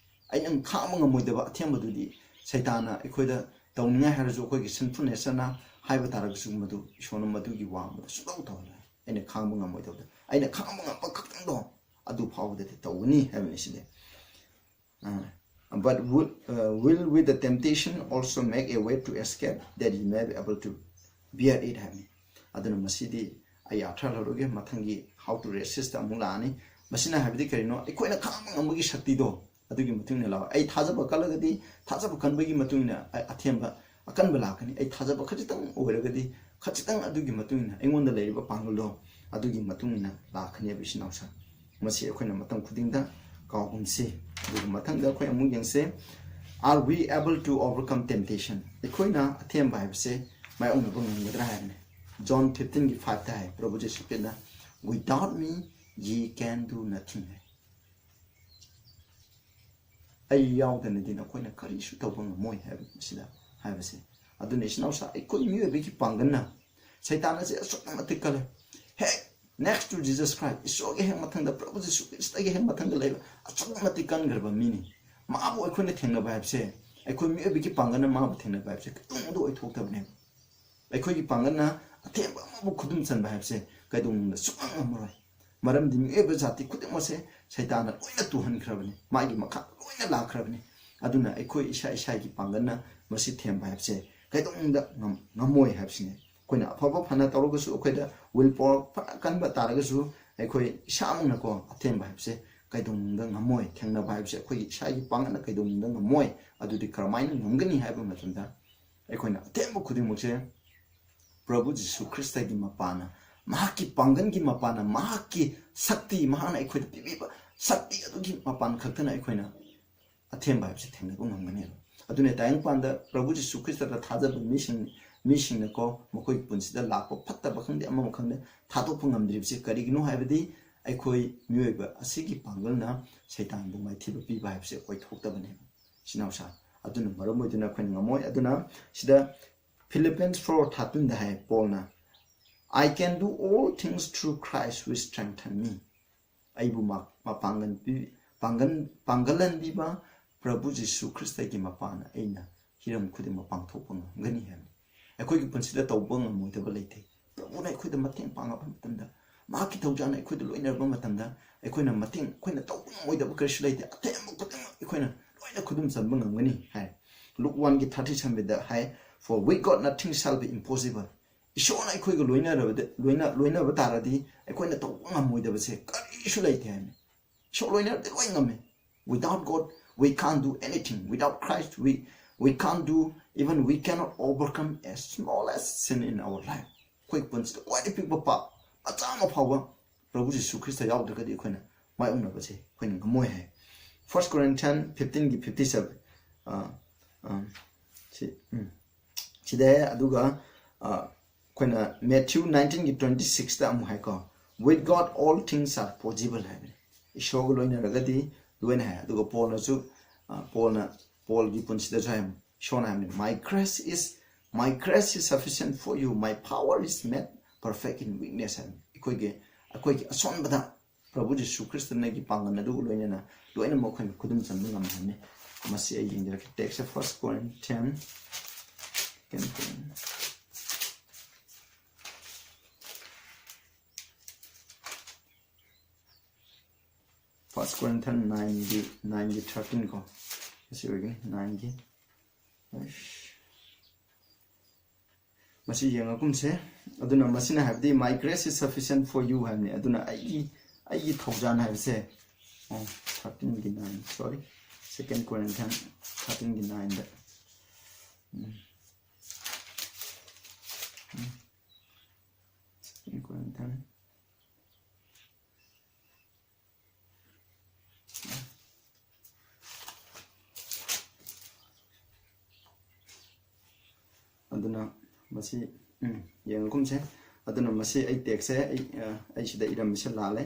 ꯑꯩꯅ ꯈꯥꯡꯕ ꯉꯝꯃꯣꯏꯗꯕ ꯑꯊꯦꯝꯕꯗꯨꯗꯤ ꯁꯩꯇꯥꯟꯅ ꯑꯩꯈꯣꯏꯗ ꯇꯧꯅꯤꯡꯉꯥꯏ ꯍꯥꯏꯔꯁꯨ, ꯑꯩꯈꯣꯏꯒꯤ sinful nature ꯅ ꯍꯥꯏꯕ ꯇꯥꯔꯒꯁꯨ, ꯃꯗꯨ ꯏꯁꯣꯔꯅ ꯃꯗꯨꯒꯤ ꯋꯥꯡꯃꯗ ꯁꯨꯡꯇꯧ ꯇꯧꯍꯜꯂꯣꯏ꯫ ꯑꯩꯅ ꯈꯥꯡꯕ ꯉꯝꯃꯣꯏꯗꯕꯗ, ꯑꯩꯅ ꯈꯥꯡꯕ ꯉꯝꯕ ꯈꯛꯇꯪꯗꯣ ꯑꯗꯨ ꯐꯥꯎꯕꯗꯗꯤ ꯇꯧꯒꯅꯤ ꯍꯥꯏꯕꯅꯤ ꯁꯤꯗꯤ꯫ ꯑ, "But will, uh, will with the temptation also make a way to escape, that ye may be able to bear it" ꯍꯥꯏꯕꯅꯤ꯫ ꯑꯗꯨꯅ ꯃꯁꯤꯗꯤ ꯑꯩ ꯑꯥꯔꯊ ꯂꯧꯔꯒꯦ, ꯃꯊꯪꯒꯤ How to Resist ꯑꯃꯨꯛ ꯂꯥꯛꯑꯅꯤ꯫ ꯃꯁꯤꯅ ꯍꯥꯏꯕꯗꯤ ꯀꯔꯤꯅꯣ? ꯑꯩꯈꯣꯏꯅ ꯈꯥꯡꯕ ꯉꯝꯕꯒꯤ ꯁꯛꯇꯤꯗꯣ, ꯑꯗꯨꯒꯤ ꯃꯇꯨꯡ ꯏꯟꯅ ꯂꯥꯛꯑꯣ꯫ ꯑꯩ ꯊꯥꯖꯕ ꯀꯜꯂꯒꯗꯤ, ꯊꯥꯖꯕ ꯀꯟꯕꯒꯤ ꯃꯇꯨꯡ ꯏꯟꯅ ꯑ-, ꯑꯊꯦꯝꯕ ꯑꯀꯟꯕ ꯂꯥꯛꯀꯅꯤ꯫ ꯑꯩ ꯊꯥꯖꯕ ꯈꯖꯤꯛꯇꯪ ꯑꯣꯏꯔꯒꯗꯤ, ꯈꯖꯤꯛꯇꯪ ꯑꯗꯨꯒꯤ ꯃꯇꯨꯡ ꯏꯟꯅ ꯑꯩꯉꯣꯟꯗ ꯂꯩꯔꯤꯕ ꯄꯥꯡꯒꯜꯗꯣ, ꯑꯗꯨꯒꯤ ꯃꯇꯨꯡ ꯏꯟꯅ ꯂꯥꯛꯀꯅꯦꯕ, ꯏꯆꯤꯟ ꯏꯅꯥꯎꯁꯥ꯫ ꯃꯁꯤ ꯑꯩꯈꯣꯏꯅ ꯃꯇꯝ ꯈꯨꯗꯤꯡꯗ ꯀꯥꯎꯒꯨꯝꯁꯤ꯫ ꯑꯗꯨꯒ ꯃꯊꯪꯗ ꯑꯩꯈꯣꯏ ꯑꯃꯨꯛ ꯌꯦꯡꯁꯦ, "Are we able to overcome temptation?" ꯑꯩꯈꯣꯏꯅ ꯑꯊꯦꯝꯕ ꯍꯥꯏꯕꯁꯦ ꯃꯥꯌꯣꯛꯅꯕ ꯉꯝꯒꯗ꯭ꯔꯥ ꯍꯥꯏꯕꯅꯤ꯫ John fifteen ꯒꯤ five ꯇ ꯍꯥꯏ, ꯄ꯭ꯔꯚꯨ ꯖꯤꯁꯨ ꯈ꯭ꯔꯤꯁꯇꯅ, "Without me, ye can do nothing" ꯍꯥꯏ꯫ "ꯑꯩ ꯌꯥꯎꯗꯅꯗꯤ ꯅꯈꯣꯏꯅ ꯀꯔꯤꯁꯨ ꯇꯧꯕ ꯉꯝꯃꯣꯏ" ꯍꯥꯏꯕ ꯃꯁꯤꯗ ꯍꯥꯏꯕꯁꯦ꯫ ꯑꯗꯨꯅ ꯏꯆꯤꯟ ꯏꯅꯥꯎꯁꯥ, ꯑꯩꯈꯣꯏ ꯃꯤꯑꯣꯏꯕꯒꯤ ꯄꯥꯡꯒꯜꯅ, ꯁꯩꯇꯥꯟ ꯑꯁꯦ ꯑꯁꯨꯛꯀꯤ ꯃꯇꯤꯛ ꯀꯜꯂꯦ꯫ ꯍꯦꯛ Next to Jesus Christ, ꯏꯁꯣꯔꯒꯤ ꯍꯦꯛ ꯃꯊꯪꯗ, ꯄ꯭ꯔꯚꯨ ꯖꯤꯁꯨ ꯈ꯭ꯔꯤꯁꯇꯒꯤ ꯍꯦꯛ ꯃꯊꯪꯗ ꯂꯩꯕ ꯑꯁꯨꯛꯀꯤ ꯃꯇꯤꯛ ꯀꯟꯈ꯭ꯔꯕ ꯃꯤꯅꯤ꯫ ꯃꯥꯕꯨ ꯑꯩꯈꯣꯏꯅ ꯊꯦꯡꯅꯕ ꯍꯥꯏꯕꯁꯦ, ꯑꯩꯈꯣꯏ ꯃꯤꯑꯣꯏꯕꯒꯤ ꯄꯥꯡꯒꯜꯅ ꯃꯥꯕꯨ ꯊꯦꯡꯅꯕ ꯍꯥꯏꯕꯁꯦ ꯀꯩꯗꯧꯅꯨꯡꯗ ꯑꯣꯏꯊꯣꯛꯇꯕꯅꯦꯕ꯫ ꯑꯩꯈꯣꯏꯒꯤ ꯄꯥꯡꯒꯜꯅ ꯑꯊꯦꯡꯕ ꯑꯃꯕꯨ ꯈꯨꯗꯨꯝ ꯆꯟꯕ ꯍꯥꯏꯕꯁꯦ ꯀꯩꯗꯧꯅꯨꯡꯗ ꯁꯨꯡꯉꯝ ꯉꯝꯃꯔꯣꯏ꯫ ꯃꯔꯝꯗꯤ ꯃꯤꯑꯣꯏꯕ ꯖꯥꯇꯤ ꯈꯨꯗꯤꯡꯃꯛꯁꯦ ꯁꯩꯇꯥꯟꯅ ꯂꯣꯏꯅ ꯇꯨꯍꯟꯈ꯭ꯔꯕꯅꯤ, ꯃꯥꯒꯤ ꯃꯈꯥꯗ ꯂꯣꯏꯅ ꯂꯥꯛꯈ꯭ꯔꯕꯅꯤ꯫ ꯑꯗꯨꯅ ꯑꯩꯈꯣꯏ ꯏꯁꯥ ꯏꯁꯥꯒꯤ ꯄꯥꯡꯒꯜꯅ ꯃꯁꯤ ꯊꯦꯝꯕ ꯍꯥꯏꯕꯁꯦ ꯀꯩꯗꯧꯅꯨꯡꯗ ꯉꯝ-, ꯉꯝꯃꯣꯏ ꯍꯥꯏꯕꯁꯤꯅꯤ꯫ ꯑꯩꯈꯣꯏꯅ ꯑꯐꯕ ꯐꯅ ꯇꯧꯔꯒꯁꯨ, ꯑꯩꯈꯣꯏꯗ will power ꯐꯅ ꯀꯟꯕ ꯇꯥꯔꯒꯁꯨ, ꯑꯩꯈꯣꯏ ꯏꯁꯥꯃꯛꯅꯀꯣ ꯑꯊꯦꯝꯕ ꯍꯥꯏꯕꯁꯦ ꯀꯩꯗꯧꯅꯨꯡꯗ ꯉꯝꯃꯣꯏ꯫ ꯊꯦꯡꯅꯕ ꯍꯥꯏꯕꯁꯦ ꯑꯩꯈꯣꯏꯒꯤ ꯏꯁꯥꯒꯤ ꯄꯥꯡꯒꯜꯅ ꯀꯩꯗꯧꯅꯨꯡꯗ ꯉꯝꯃꯣꯏ꯫ ꯑꯗꯨꯗꯤ ꯀꯔꯝꯍꯥꯏꯅ ꯉꯝꯒꯅꯤ ꯍꯥꯏꯕ ꯃꯇꯝꯗ, ꯑꯩꯈꯣꯏꯅ ꯑꯊꯦꯝꯕ ꯈꯨꯗꯤꯡꯃꯛꯁꯦ ꯄ꯭ꯔꯚꯨ ꯖꯤꯁꯨ ꯈ꯭ꯔꯤꯁꯇꯒꯤ ꯃꯄꯥꯟꯅ, ꯃꯍꯥꯛꯀꯤ ꯄꯥꯡꯒꯜꯒꯤ ꯃꯄꯥꯟꯅ, ꯃꯍꯥꯛꯀꯤ ꯁꯛꯇꯤ, ꯃꯍꯥꯛꯅ ꯑꯩꯈꯣꯏꯗ ꯄꯤꯕꯤꯕ ꯁꯛꯇꯤ ꯑꯗꯨꯒꯤ ꯃꯄꯥꯟ ꯈꯛꯇꯅ ꯑꯩꯈꯣꯏꯅ ꯑꯊꯦꯝꯕ ꯍꯥꯏꯕꯁꯤ ꯊꯦꯡꯅꯕ ꯉꯝꯒꯅꯦꯕ꯫ ꯑꯗꯨꯅ ꯇꯥꯏꯕꯪꯄꯥꯟꯗ ꯄ꯭ꯔꯚꯨ ꯖꯤꯁꯨ ꯈ꯭ꯔꯤꯁꯇꯗ ꯊꯥꯖꯕ ꯃꯤꯁꯤꯡ, ꯃꯤꯁꯤꯡꯅꯀꯣ ꯃꯈꯣꯏꯒꯤ ꯄꯨꯟꯁꯤꯗ ꯂꯥꯛꯄ ꯐꯠꯇꯕ ꯈꯪꯗꯦ, ꯑꯃ ꯈꯪꯗꯦ, ꯊꯥꯗꯣꯛꯄ ꯉꯝꯗ꯭ꯔꯤꯕꯁꯤ ꯀꯔꯤꯒꯤꯅꯣ ꯍꯥꯏꯕꯗꯤ, ꯑꯩꯈꯣꯏ ꯃꯤꯑꯣꯏꯕ ꯑꯁꯤꯒꯤ ꯄꯥꯡꯒꯜꯅ ꯁꯩꯇꯥꯟꯕꯨ ꯃꯥꯏꯊꯤꯕ ꯄꯤꯕ ꯍꯥꯏꯕꯁꯤ ꯑꯣꯏꯊꯣꯛꯇꯕꯅꯦꯕ꯫ ꯏꯆꯤꯟ ꯏꯅꯥꯎꯁꯥ, ꯑꯗꯨꯅ ꯃꯔꯝ ꯑꯣꯏꯗꯨꯅ ꯑꯩꯈꯣꯏꯅ ꯉꯝꯃꯣꯏ꯫ ꯑꯗꯨꯅ ꯁꯤꯗ Philippians four thirteen the high ꯄꯣꯜꯅ, "I can do all things through Christ who strengthen me." ꯑꯩꯕꯨ ꯃꯥ-, ꯃꯄꯥꯡꯒꯜ ꯄꯤ-, ꯄꯥꯡꯒꯜ, ꯄꯥꯡꯒꯜꯍꯟꯕꯤꯕ ꯄ꯭ꯔꯚꯨ ꯖꯤꯁꯨ ꯈ꯭ꯔꯤꯁꯇꯒꯤ ꯃꯄꯥꯟꯅ ꯑꯩꯅ ꯍꯤꯔꯝ ꯈꯨꯗꯤꯡꯃꯛ ꯄꯥꯡꯊꯣꯛꯄ ꯉꯝꯒꯅꯤ ꯍꯥꯏꯕꯅꯤ꯫ ꯑꯩꯈꯣꯏꯒꯤ ꯄꯨꯟꯁꯤꯗ ꯇꯧꯕ ꯉꯝꯃꯣꯏꯗꯕ ꯂꯩꯇꯦ꯫ ꯄ꯭ꯔꯚꯨꯅ ꯑꯩꯈꯣꯏꯗ ꯃꯇꯦꯡ ꯄꯥꯡꯉꯛꯄ ꯃꯇꯝꯗ, ꯃꯍꯥꯛꯀꯤ ꯊꯧꯖꯥꯜꯅ ꯑꯩꯈꯣꯏꯗ ꯂꯣꯏꯅꯔꯕ ꯃꯇꯝꯗ, ꯑꯩꯈꯣꯏꯅ ꯃꯇꯦꯡ, ꯑꯩꯈꯣꯏꯅ ꯇꯧꯕ ꯉꯝꯃꯣꯏꯗꯕ ꯀꯔꯤꯁꯨ ꯂꯩꯇꯦ꯫ ꯑꯊꯦꯝꯕ ꯈꯨꯗꯤꯡꯃꯛ ꯑꯩꯈꯣꯏꯅ ꯂꯣꯏꯅ ꯈꯨꯗꯨꯝ ꯆꯟꯕ ꯉꯝꯒꯅꯤ ꯍꯥꯏ꯫ Luke one ꯒꯤ thirty seven the high, "For with God nothing shall be impossible." ꯏꯁꯣꯔꯅ ꯑꯩꯈꯣꯏꯒ ꯂꯣꯏꯅꯔꯕꯗ, ꯂꯣꯏꯅ-, ꯂꯣꯏꯅꯕ ꯇꯥꯔꯗꯤ ꯑꯩꯈꯣꯏꯅ ꯇꯧꯕ ꯉꯝꯃꯣꯏꯗꯕꯁꯦ ꯀꯔꯤꯁꯨ ꯂꯩꯇꯦ ꯍꯥꯏꯕꯅꯤ꯫ ꯏꯁꯣꯔ ꯂꯣꯏꯅꯔꯗꯤ ꯂꯣꯏ ꯉꯝꯃꯤ꯫ Without God, we can't do anything. Without Christ, we, we can't do, even we cannot overcome a smallest sin in our life. ꯑꯩꯈꯣꯏ ꯄꯨꯟꯁꯤꯗ ꯈ꯭ꯋꯥꯏꯗꯒꯤ ꯄꯤꯛꯄ ꯄꯥꯞ ꯃꯆꯥ ꯑꯃ ꯐꯥꯎꯕ ꯄ꯭ꯔꯚꯨ ꯖꯤꯁꯨ ꯈ꯭ꯔꯤꯁꯇ ꯌꯥꯎꯗ꯭ꯔꯒꯗꯤ ꯑꯩꯈꯣꯏꯅ ꯃꯥꯏꯌꯣꯛꯅꯕꯁꯦ ꯑꯩꯈꯣꯏꯅ ꯉꯝꯃꯣꯏ ꯍꯥꯏ꯫ First Corinthians fifteen ꯒꯤ fifty seven, ꯑ, ꯑ, ꯁꯤ, ꯎꯝ, ꯁꯤꯗ ꯍꯥꯏ꯫ ꯑꯗꯨꯒ, ꯑ, ꯑꯩꯈꯣꯏꯅ Matthew nineteen ꯒꯤ twenty six ꯇ ꯑꯃꯨꯛ ꯍꯥꯏꯀꯣ, "With God all things are possible" ꯍꯥꯏꯕꯅꯤ꯫ ꯏꯁꯣꯔꯒ ꯂꯣꯏꯅꯔꯒꯗꯤ ꯂꯣꯏꯅ ꯍꯥꯏ꯫ ꯑꯗꯨꯒ ꯄꯣꯜꯅꯁꯨ, ꯑ, ꯄꯣꯜꯅ, ꯄꯣꯜꯒꯤ ꯄꯨꯟꯁꯤꯗꯁꯨ ꯍꯥꯏ, ꯏꯁꯣꯔꯅ ꯍꯥꯏꯕꯅꯤ, "My grace is, my grace is sufficient for you, my power is made perfect in weakness" ꯍꯥꯏꯕꯅꯤ꯫ ꯑꯩꯈꯣꯏꯒꯤ ꯑꯩꯈꯣꯏꯒꯤ ꯑꯁꯣꯟꯕꯗ ꯄ꯭ꯔꯚꯨ ꯖꯤꯁꯨ ꯈ꯭ꯔꯤꯁꯇꯅꯒꯤ ꯄꯥꯡꯒꯜ ꯑꯗꯨ ꯂꯣꯏꯅꯅ ꯂꯣꯏꯅꯃꯛ ꯑꯩꯈꯣꯏꯅ ꯈꯨꯗꯨꯝ ꯆꯟꯕ ꯉꯝꯍꯟꯅꯤ꯫ ꯃꯁꯤ ꯑꯩ ꯌꯦꯡꯖꯔꯛꯀꯦ꯫ Text first Corinthians, first Corinthians nineꯒꯤ, nineꯒꯤ thirteen ꯀꯣ꯫ ꯃꯁꯤ ꯑꯣꯏꯒꯅꯤ, nineꯒꯤ꯫ ꯑꯁ꯫ ꯃꯁꯤ ꯌꯦꯡꯉꯒꯨꯝꯁꯦ꯫ ꯑꯗꯨꯅ ꯃꯁꯤꯅ ꯍꯥꯏꯕꯗꯤ, "My grace is sufficient for you" ꯍꯥꯏꯕꯅꯤ꯫ ꯑꯗꯨꯅ ꯑꯩꯒꯤ, ꯑꯩꯒꯤ ꯊꯧꯖꯥꯜ ꯍꯥꯏꯕꯁꯦ, ꯑꯣ, thirteenꯒꯤ nine, sorry, Second Corinthians thirteenꯒꯤ nineꯗ꯫ ꯎꯝ꯫ ꯎꯝ꯫ Second Corinthians꯫ ꯑꯗꯨꯅ ꯃꯁꯤ, ꯎꯝ, ꯌꯦꯡꯉꯒꯨꯝꯁꯦ꯫ ꯑꯗꯨꯅ ꯃꯁꯤ ꯑꯩ textꯁꯦ ꯑꯩ, ꯑ, ꯑꯩ ꯁꯤꯗ ꯏꯔꯝꯃꯤꯁꯦ ꯂꯥꯜꯂꯦ꯫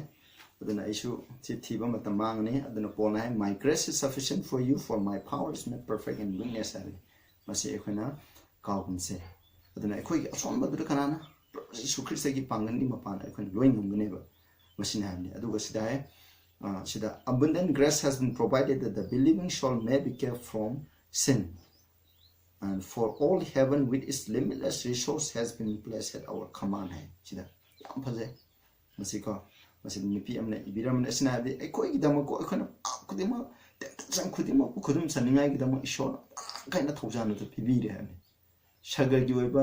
ꯑꯗꯨꯅ ꯑꯩꯁꯨ ꯁꯤ ꯊꯤꯕ ꯃꯇꯝ ꯃꯥꯡꯉꯅꯤ꯫ ꯑꯗꯨꯅ ꯄꯣꯜꯅ ꯍꯥꯏ, "My grace is sufficient for you, for my power is made perfect in weakness" ꯍꯥꯏꯕꯅꯤ꯫ ꯃꯁꯤ ꯑꯩꯈꯣꯏꯅ ꯀꯥꯎꯒꯨꯝꯁꯦ꯫ ꯑꯗꯨꯅ ꯑꯩꯈꯣꯏꯒꯤ ꯑꯁꯣꯟꯕꯗꯨꯗ ꯀꯅꯥꯅ? ꯄ꯭ꯔꯚꯨ ꯌꯤꯁꯨ ꯈ꯭ꯔꯤꯁꯇꯒꯤ ꯄꯥꯡꯒꯜꯒꯤ ꯃꯄꯥꯟꯗ ꯑꯩꯈꯣꯏꯅ ꯂꯣꯏ ꯉꯝꯒꯅꯦꯕ꯫ ꯃꯁꯤꯅ ꯍꯥꯏꯕꯅꯤ꯫ ꯑꯗꯨꯒ ꯁꯤꯗ ꯍꯥꯏ, ꯑ, ꯁꯤꯗ, "Abundant grace has been provided that the believing soul may be kept from sin. And for all heaven with its limitless resource has been placed at our command" ꯍꯥꯏ꯫ ꯁꯤꯗ ꯌꯥꯝ ꯐꯖꯩ꯫ ꯃꯁꯤꯀꯣ, ꯃꯁꯤꯗ ꯅꯨꯄꯤ ꯑꯃꯅ ꯏꯕꯤꯔꯝꯕꯅꯤ꯫ ꯑꯁꯤꯅ ꯍꯥꯏꯕꯗꯤ ꯑꯩꯈꯣꯏꯒꯤꯗꯃꯛꯀꯣ, ꯑꯩꯈꯣꯏꯅ ꯄꯥꯞ ꯈꯨꯗꯤꯡꯃꯛ, temptation ꯈꯨꯗꯤꯡꯃꯛꯄꯨ ꯈꯨꯗꯨꯝ ꯆꯟꯅꯤꯡꯉꯥꯏꯒꯤꯗꯃꯛ ꯏꯁꯣꯔꯅ ꯃꯔꯥꯡ ꯀꯥꯏꯅ ꯊꯧꯖꯥꯜ ꯑꯗꯨ ꯄꯤꯕꯤꯔꯦ ꯍꯥꯏꯕꯅꯤ꯫ ꯁꯔꯒꯒꯤ ꯑꯣꯏꯕ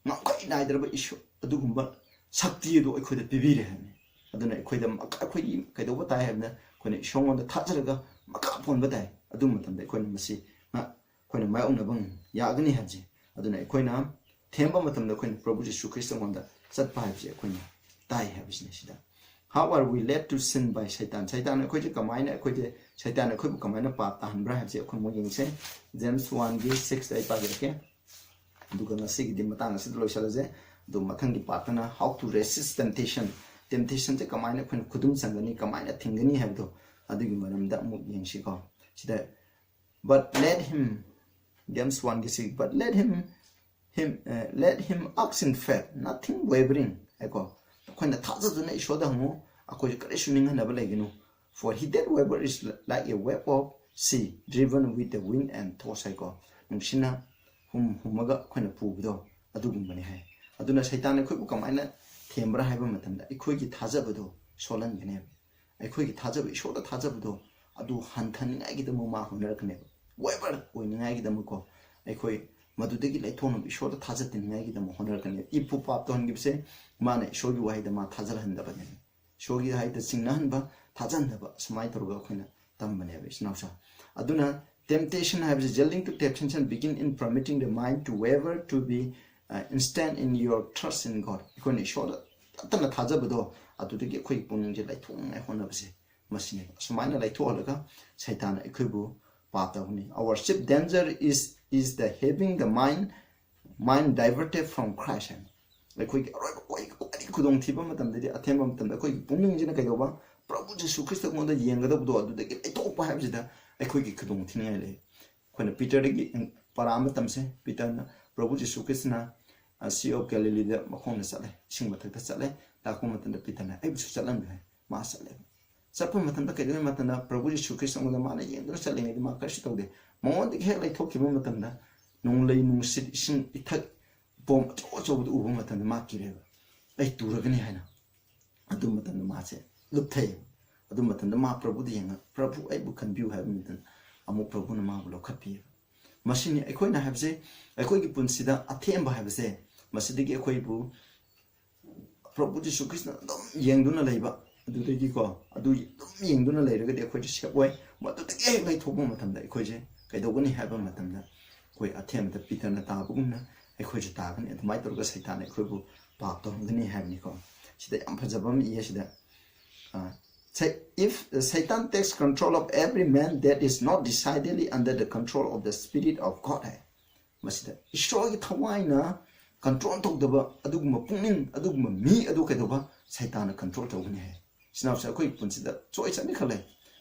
ꯉꯝꯈꯩ ꯅꯥꯏꯗ꯭ꯔꯕ ꯏꯁꯣꯔ ꯑꯗꯨꯒꯨꯝꯕ ꯁꯛꯇꯤ ꯑꯗꯨ ꯑꯩꯈꯣꯏꯗ ꯄꯤꯕꯤꯔꯦ ꯍꯥꯏꯕꯅꯤ꯫ ꯑꯗꯨꯅ ꯑꯩꯈꯣꯏꯗ ꯃꯈꯥ-, ꯑꯩꯈꯣꯏꯒꯤ ꯀꯩꯗꯧꯕ ꯇꯥꯏ ꯍꯥꯏꯕꯗ, ꯑꯩꯈꯣꯏꯅ ꯏꯁꯣꯔꯉꯣꯟꯗ ꯊꯥꯖꯔꯒ ꯃꯈꯥ ꯄꯣꯟꯕ ꯇꯥꯏ꯫ ꯑꯗꯨ ꯃꯇꯝꯗ ꯑꯩꯈꯣꯏꯅ ꯃꯁꯤ ꯉ-, ꯑꯩꯈꯣꯏꯅ ꯃꯥꯌꯣꯛꯅꯕ ꯌꯥꯒꯅꯤ ꯍꯥꯏꯕꯁꯦ꯫ ꯑꯗꯨꯅ ꯑꯩꯈꯣꯏꯅ ꯊꯦꯝꯕ ꯃꯇꯝꯗ ꯑꯩꯈꯣꯏꯅ ꯄ꯭ꯔꯚꯨ ꯖꯤꯁꯨ ꯈ꯭ꯔꯤꯁꯇꯉꯣꯟꯗ ꯆꯠꯄ ꯍꯥꯏꯕꯁꯦ ꯑꯩꯈꯣꯏꯅ ꯇꯥꯏ ꯍꯥꯏꯕꯁꯤꯅꯤ꯫ ꯁꯤꯗ, "How are we led to sin by Satan?" ꯁꯩꯇꯥꯟ ꯑꯩꯈꯣꯏꯁꯦ ꯀꯃꯥꯏꯅ, ꯑꯩꯈꯣꯏꯁꯦ, ꯁꯩꯇꯥꯟ ꯑꯩꯈꯣꯏꯕꯨ ꯀꯃꯥꯏꯅ ꯄꯥꯞ ꯇꯥꯍꯟꯕ꯭ꯔꯥ ꯍꯥꯏꯕꯁꯦ ꯑꯩꯈꯣꯏ ꯑꯃꯨꯛ ꯌꯦꯡꯁꯦ꯫ James oneꯒꯤ six ꯑꯩ ꯄꯥꯖꯔꯛꯀꯦ꯫ ꯑꯗꯨꯒ ꯉꯁꯤꯒꯤꯗꯤ ꯃꯇꯥꯡ ꯑꯁꯤꯗ ꯂꯣꯏꯁꯤꯜꯂꯁꯦ꯫ ꯑꯗꯨ ꯃꯊꯪꯒꯤ partꯇꯅ "How to resist temptation?" Temptationꯁꯦ ꯀꯃꯥꯏꯅ ꯑꯩꯈꯣꯏꯅ ꯈꯨꯗꯨꯝ ꯆꯟꯒꯅꯤ, ꯀꯃꯥꯏꯅ ꯊꯤꯡꯒꯅꯤ ꯍꯥꯏꯕꯗꯣ, ꯑꯗꯨꯒꯤ ꯃꯔꯝꯗ ꯑꯃꯨꯛ ꯌꯦꯡꯁꯤꯀꯣ꯫ ꯁꯤꯗ, "But let him," James oneꯒꯤ six, "But let him, him, uh, let him ask in faith, nothing wavering" ꯍꯥꯏꯀꯣ꯫ ꯑꯩꯈꯣꯏꯅ ꯊꯥꯖꯗꯨꯅ ꯏꯁꯣꯔꯗ ꯍꯪꯉꯨ, ꯑꯩꯈꯣꯏꯁꯨ ꯀꯔꯤꯁꯨ ꯅꯤꯡꯍꯟꯅꯕ ꯂꯩꯒꯅꯨ꯫ For he that waver is like a wave of sea driven with the wind and tossed ꯍꯥꯏꯀꯣ, ꯅꯨꯡꯁꯤꯠꯅ ꯍꯨꯝ ꯍꯨꯝꯃꯒ ꯑꯩꯈꯣꯏꯅ ꯄꯨꯕꯗꯣ ꯑꯗꯨꯒꯨꯝꯕꯅꯤ ꯍꯥꯏ꯫ ꯑꯗꯨꯅ ꯁꯩꯇꯥꯟ ꯑꯩꯈꯣꯏꯕꯨ ꯀꯃꯥꯏꯅ ꯊꯦꯝꯕ꯭ꯔꯥ ꯍꯥꯏꯕ ꯃꯇꯝꯗ ꯑꯩꯈꯣꯏꯒꯤ ꯊꯥꯖꯕꯗꯣ ꯁꯣꯜꯍꯟꯒꯅꯦꯕ꯫ ꯑꯩꯈꯣꯏꯒꯤ ꯊꯥꯖꯕ, ꯏꯁꯣꯔꯗ ꯊꯥꯖꯕꯗꯣ ꯑꯗꯨ ꯍꯟꯊꯅꯤꯡꯉꯥꯏꯒꯤꯗꯃꯛ ꯃꯥ ꯍꯣꯠꯅꯔꯛꯀꯅꯦꯕ꯫ ꯋꯦꯕꯔ ꯑꯣꯏꯅꯤꯡꯉꯥꯏꯒꯤꯗꯃꯛꯀꯣ, ꯑꯩꯈꯣꯏ ꯃꯗꯨꯗꯒꯤ ꯂꯩꯊꯣꯛꯅꯕ ꯏꯁꯣꯔꯗ ꯊꯥꯖꯅꯤꯡꯉꯥꯏꯒꯤꯗꯃꯛ ꯍꯣꯠꯅꯔꯛꯀꯅꯦꯕ꯫ ꯏꯞꯄꯨ ꯄꯥꯞ ꯇꯧꯍꯟꯈꯤꯕꯁꯦ ꯃꯥꯅ ꯏꯁꯣꯔꯒꯤ ꯋꯥꯍꯩꯗ ꯃꯥ ꯊꯥꯖꯍꯟꯗꯕꯅꯦꯕ꯫ ꯏꯁꯣꯔꯒꯤ ꯋꯥꯍꯩꯗ ꯆꯤꯡꯅꯍꯟꯕ, ꯊꯥꯖꯍꯟꯗꯕ, ꯁꯨꯃꯥꯏꯅ ꯇꯧꯔꯒ ꯑꯩꯈꯣꯏꯅ ꯇꯝꯕꯅꯦꯕ, ꯏꯆꯤꯟ ꯏꯅꯥꯎꯁꯥ꯫ ꯑꯗꯨꯅ temptation ꯍꯥꯏꯕꯁꯤ, yielding to temptation begin in permitting the mind to waver, to be uh, instant in your trust in God꯫ ꯑꯩꯈꯣꯏꯅ ꯏꯁꯣꯔꯗ ꯇꯠꯇꯅ ꯊꯥꯖꯕꯗꯣ, ꯑꯗꯨꯗꯒꯤ ꯑꯩꯈꯣꯏꯒꯤ ꯄꯨꯛꯅꯤꯡꯁꯦ ꯂꯩꯊꯣꯛꯅꯤꯡꯉꯥꯏ ꯍꯣꯠꯅꯕꯁꯦ, ꯃꯁꯤꯅꯦꯕ꯫ ꯑꯁꯨꯃꯥꯏꯅ ꯂꯩꯊꯣꯛꯍꯜꯂꯒ ꯁꯩꯇꯥꯟꯅ ꯑꯩꯈꯣꯏꯕꯨ ꯄꯥꯞ ꯇꯧꯒꯅꯤ꯫ Our chief danger is is the having the mind mind diverted from Christ ꯍꯥꯏꯅ꯫ ꯑꯩꯈꯣꯏꯒꯤ ꯑꯔꯣꯏꯕ ꯈ꯭ꯋꯥꯏ-, ꯈ꯭ꯋꯥꯏꯗꯒꯤ ꯈꯨꯗꯣꯡꯊꯤꯕ ꯃꯇꯝꯗꯗꯤ, ꯑꯊꯦꯝꯕ ꯃꯇꯝꯗ ꯑꯩꯈꯣꯏꯒꯤ ꯄꯨꯛꯅꯤꯡꯁꯤꯅ ꯀꯩꯗꯧꯕ? ꯄ꯭ꯔꯚꯨ ꯖꯤꯁꯨ ꯈ꯭ꯔꯤꯁꯇꯉꯣꯟꯗ ꯌꯦꯡꯒꯗꯧꯕꯗꯣ ꯑꯗꯨꯗꯒꯤ ꯂꯩꯊꯣꯛꯄ ꯍꯥꯏꯕꯁꯤꯗ ꯑꯩꯈꯣꯏꯒꯤ ꯈꯨꯗꯣꯡꯊꯤꯅꯤꯡꯉꯥꯏ ꯂꯩ꯫ ꯑꯩꯈꯣꯏꯅ ꯄꯤꯇꯔꯗꯒꯤ ꯄꯔꯥ ꯑꯃ ꯇꯝꯁꯦ꯫ ꯄꯤꯇꯔꯅ, ꯄ꯭ꯔꯚꯨ ꯖꯤꯁꯨ ꯈ꯭ꯔꯤꯁꯇꯅ, ꯑ, Sea of Galileeꯗ ꯃꯈꯣꯡꯅ ꯆꯠꯂꯦ, ꯏꯁꯤꯡ ꯃꯊꯛꯇ ꯆꯠꯂꯦ, ꯂꯥꯛꯄ ꯃꯇꯝꯗ ꯄꯤꯇꯔꯅ, "ꯑꯩꯕꯨꯁꯨ ꯆꯠꯍꯟꯕꯤꯌꯨ" ꯍꯥꯏ꯫ ꯃꯥ ꯆꯠꯂꯦ꯫ ꯆꯠꯄ ꯃꯇꯝꯗ ꯀꯩꯗꯧꯒꯦ ꯃꯇꯝꯗ ꯄ꯭ꯔꯚꯨ ꯖꯤꯁꯨ ꯈ꯭ꯔꯤꯁꯇꯉꯣꯟꯗ ꯃꯥꯅ ꯌꯦꯡꯗꯨꯅ ꯆꯠꯂꯤꯉꯩꯗ ꯃꯥ ꯀꯔꯤꯁꯨ ꯇꯧꯗꯦ꯫ ꯃꯉꯣꯟꯗꯒꯤ ꯍꯦꯛ ꯂꯩꯊꯣꯛꯈꯤꯕ ꯃꯇꯝꯗ ꯅꯣꯡꯂꯩ ꯅꯨꯡꯁꯤꯠ ꯏꯁꯤꯡ ꯏꯊꯛ ꯄꯣꯝ ꯑꯆꯧ ꯑꯆꯧꯕꯗꯨ ꯎꯕ ꯃꯇꯝꯗ ꯃꯥ ꯀꯤꯔꯦꯕ꯫ "ꯑꯩ ꯇꯨꯔꯒꯅꯤ" ꯍꯥꯏꯅ꯫ ꯑꯗꯨ ꯃꯇꯝꯗ ꯃꯥꯁꯦ ꯂꯨꯞꯊꯩ꯫ ꯑꯗꯨ ꯃꯇꯝꯗ ꯃꯥ ꯄ꯭ꯔꯚꯨꯗ ꯌꯦꯡꯉ, "ꯄ꯭ꯔꯚꯨ, ꯑꯩꯕꯨ ꯀꯟꯕꯤꯌꯨ" ꯍꯥꯏꯕ ꯃꯇꯝꯗ ꯑꯃꯨꯛ ꯄ꯭ꯔꯚꯨꯅ ꯃꯥꯕꯨ ꯂꯧꯈꯠꯄꯤꯌꯦꯕ꯫ ꯃꯁꯤꯅꯤ ꯑꯩꯈꯣꯏꯅ ꯍꯥꯏꯕꯁꯦ, ꯑꯩꯈꯣꯏꯒꯤ ꯄꯨꯟꯁꯤꯗ ꯑꯊꯦꯝꯕ ꯍꯥꯏꯕꯁꯦ, ꯃꯁꯤꯗꯒꯤ ꯑꯩꯈꯣꯏꯕꯨ ꯄ꯭ꯔꯚꯨ ꯖꯤꯁꯨ ꯈ꯭ꯔꯤꯁꯇꯅ ꯑꯗꯨꯝ ꯌꯦꯡꯗꯨꯅ ꯂꯩꯕ, ꯑꯗꯨꯗꯒꯤꯀꯣ, ꯑꯗꯨ ꯑꯗꯨꯝ ꯌꯦꯡꯗꯨꯅ ꯂꯩꯔꯒꯗꯤ ꯑꯩꯈꯣꯏꯁꯦ safe ꯑꯣꯏ꯫ ꯃꯗꯨꯗꯒꯤ ꯍꯦꯛ ꯂꯩꯊꯣꯛꯄ ꯃꯇꯝꯗ ꯑꯩꯈꯣꯏꯁꯦ ꯀꯩꯗꯧꯒꯅꯤ ꯍꯥꯏꯕ ꯃꯇꯝꯗ, ꯑꯩꯈꯣꯏ ꯑꯊꯦꯝꯕꯗ ꯄꯤꯇꯔꯅ ꯇꯥꯕꯒꯨꯝꯅ ꯑꯩꯈꯣꯏꯁꯨ ꯇꯥꯒꯅꯤ꯫ ꯑꯗꯨꯃꯥꯏꯅ ꯇꯧꯔꯒ ꯁꯩꯇꯥꯟꯅ ꯑꯩꯈꯣꯏꯕꯨ ꯄꯥꯞ ꯇꯧꯍꯟꯒꯅꯤ ꯍꯥꯏꯕꯅꯤꯀꯣ꯫ ꯁꯤꯗ ꯌꯥꯝ ꯐꯖꯕ ꯑꯃ ꯏꯌꯦ ꯁꯤꯗ꯫ ꯑ, say, "If Satan takes control of every man, that is not decidedly under the control of the Spirit of God" ꯍꯥꯏ꯫ ꯃꯁꯤꯗ ꯏꯁꯣꯔꯒꯤ ꯊꯋꯥꯏꯅ control ꯇꯧꯗꯕ ꯑꯗꯨꯒꯨꯝꯕ ꯄꯨꯛꯅꯤꯡ, ꯑꯗꯨꯒꯨꯝꯕ ꯃꯤ ꯑꯗꯨ ꯀꯩꯗꯧꯕ? ꯁꯩꯇꯥꯟꯅ control ꯇꯧꯒꯅꯤ ꯍꯥꯏ꯫ ꯏꯆꯤꯟ ꯏꯅꯥꯎꯁꯦ, ꯑꯩꯈꯣꯏꯒꯤ ꯄꯨꯟꯁꯤꯗ choice ꯑꯅꯤꯈꯛ ꯂꯩ: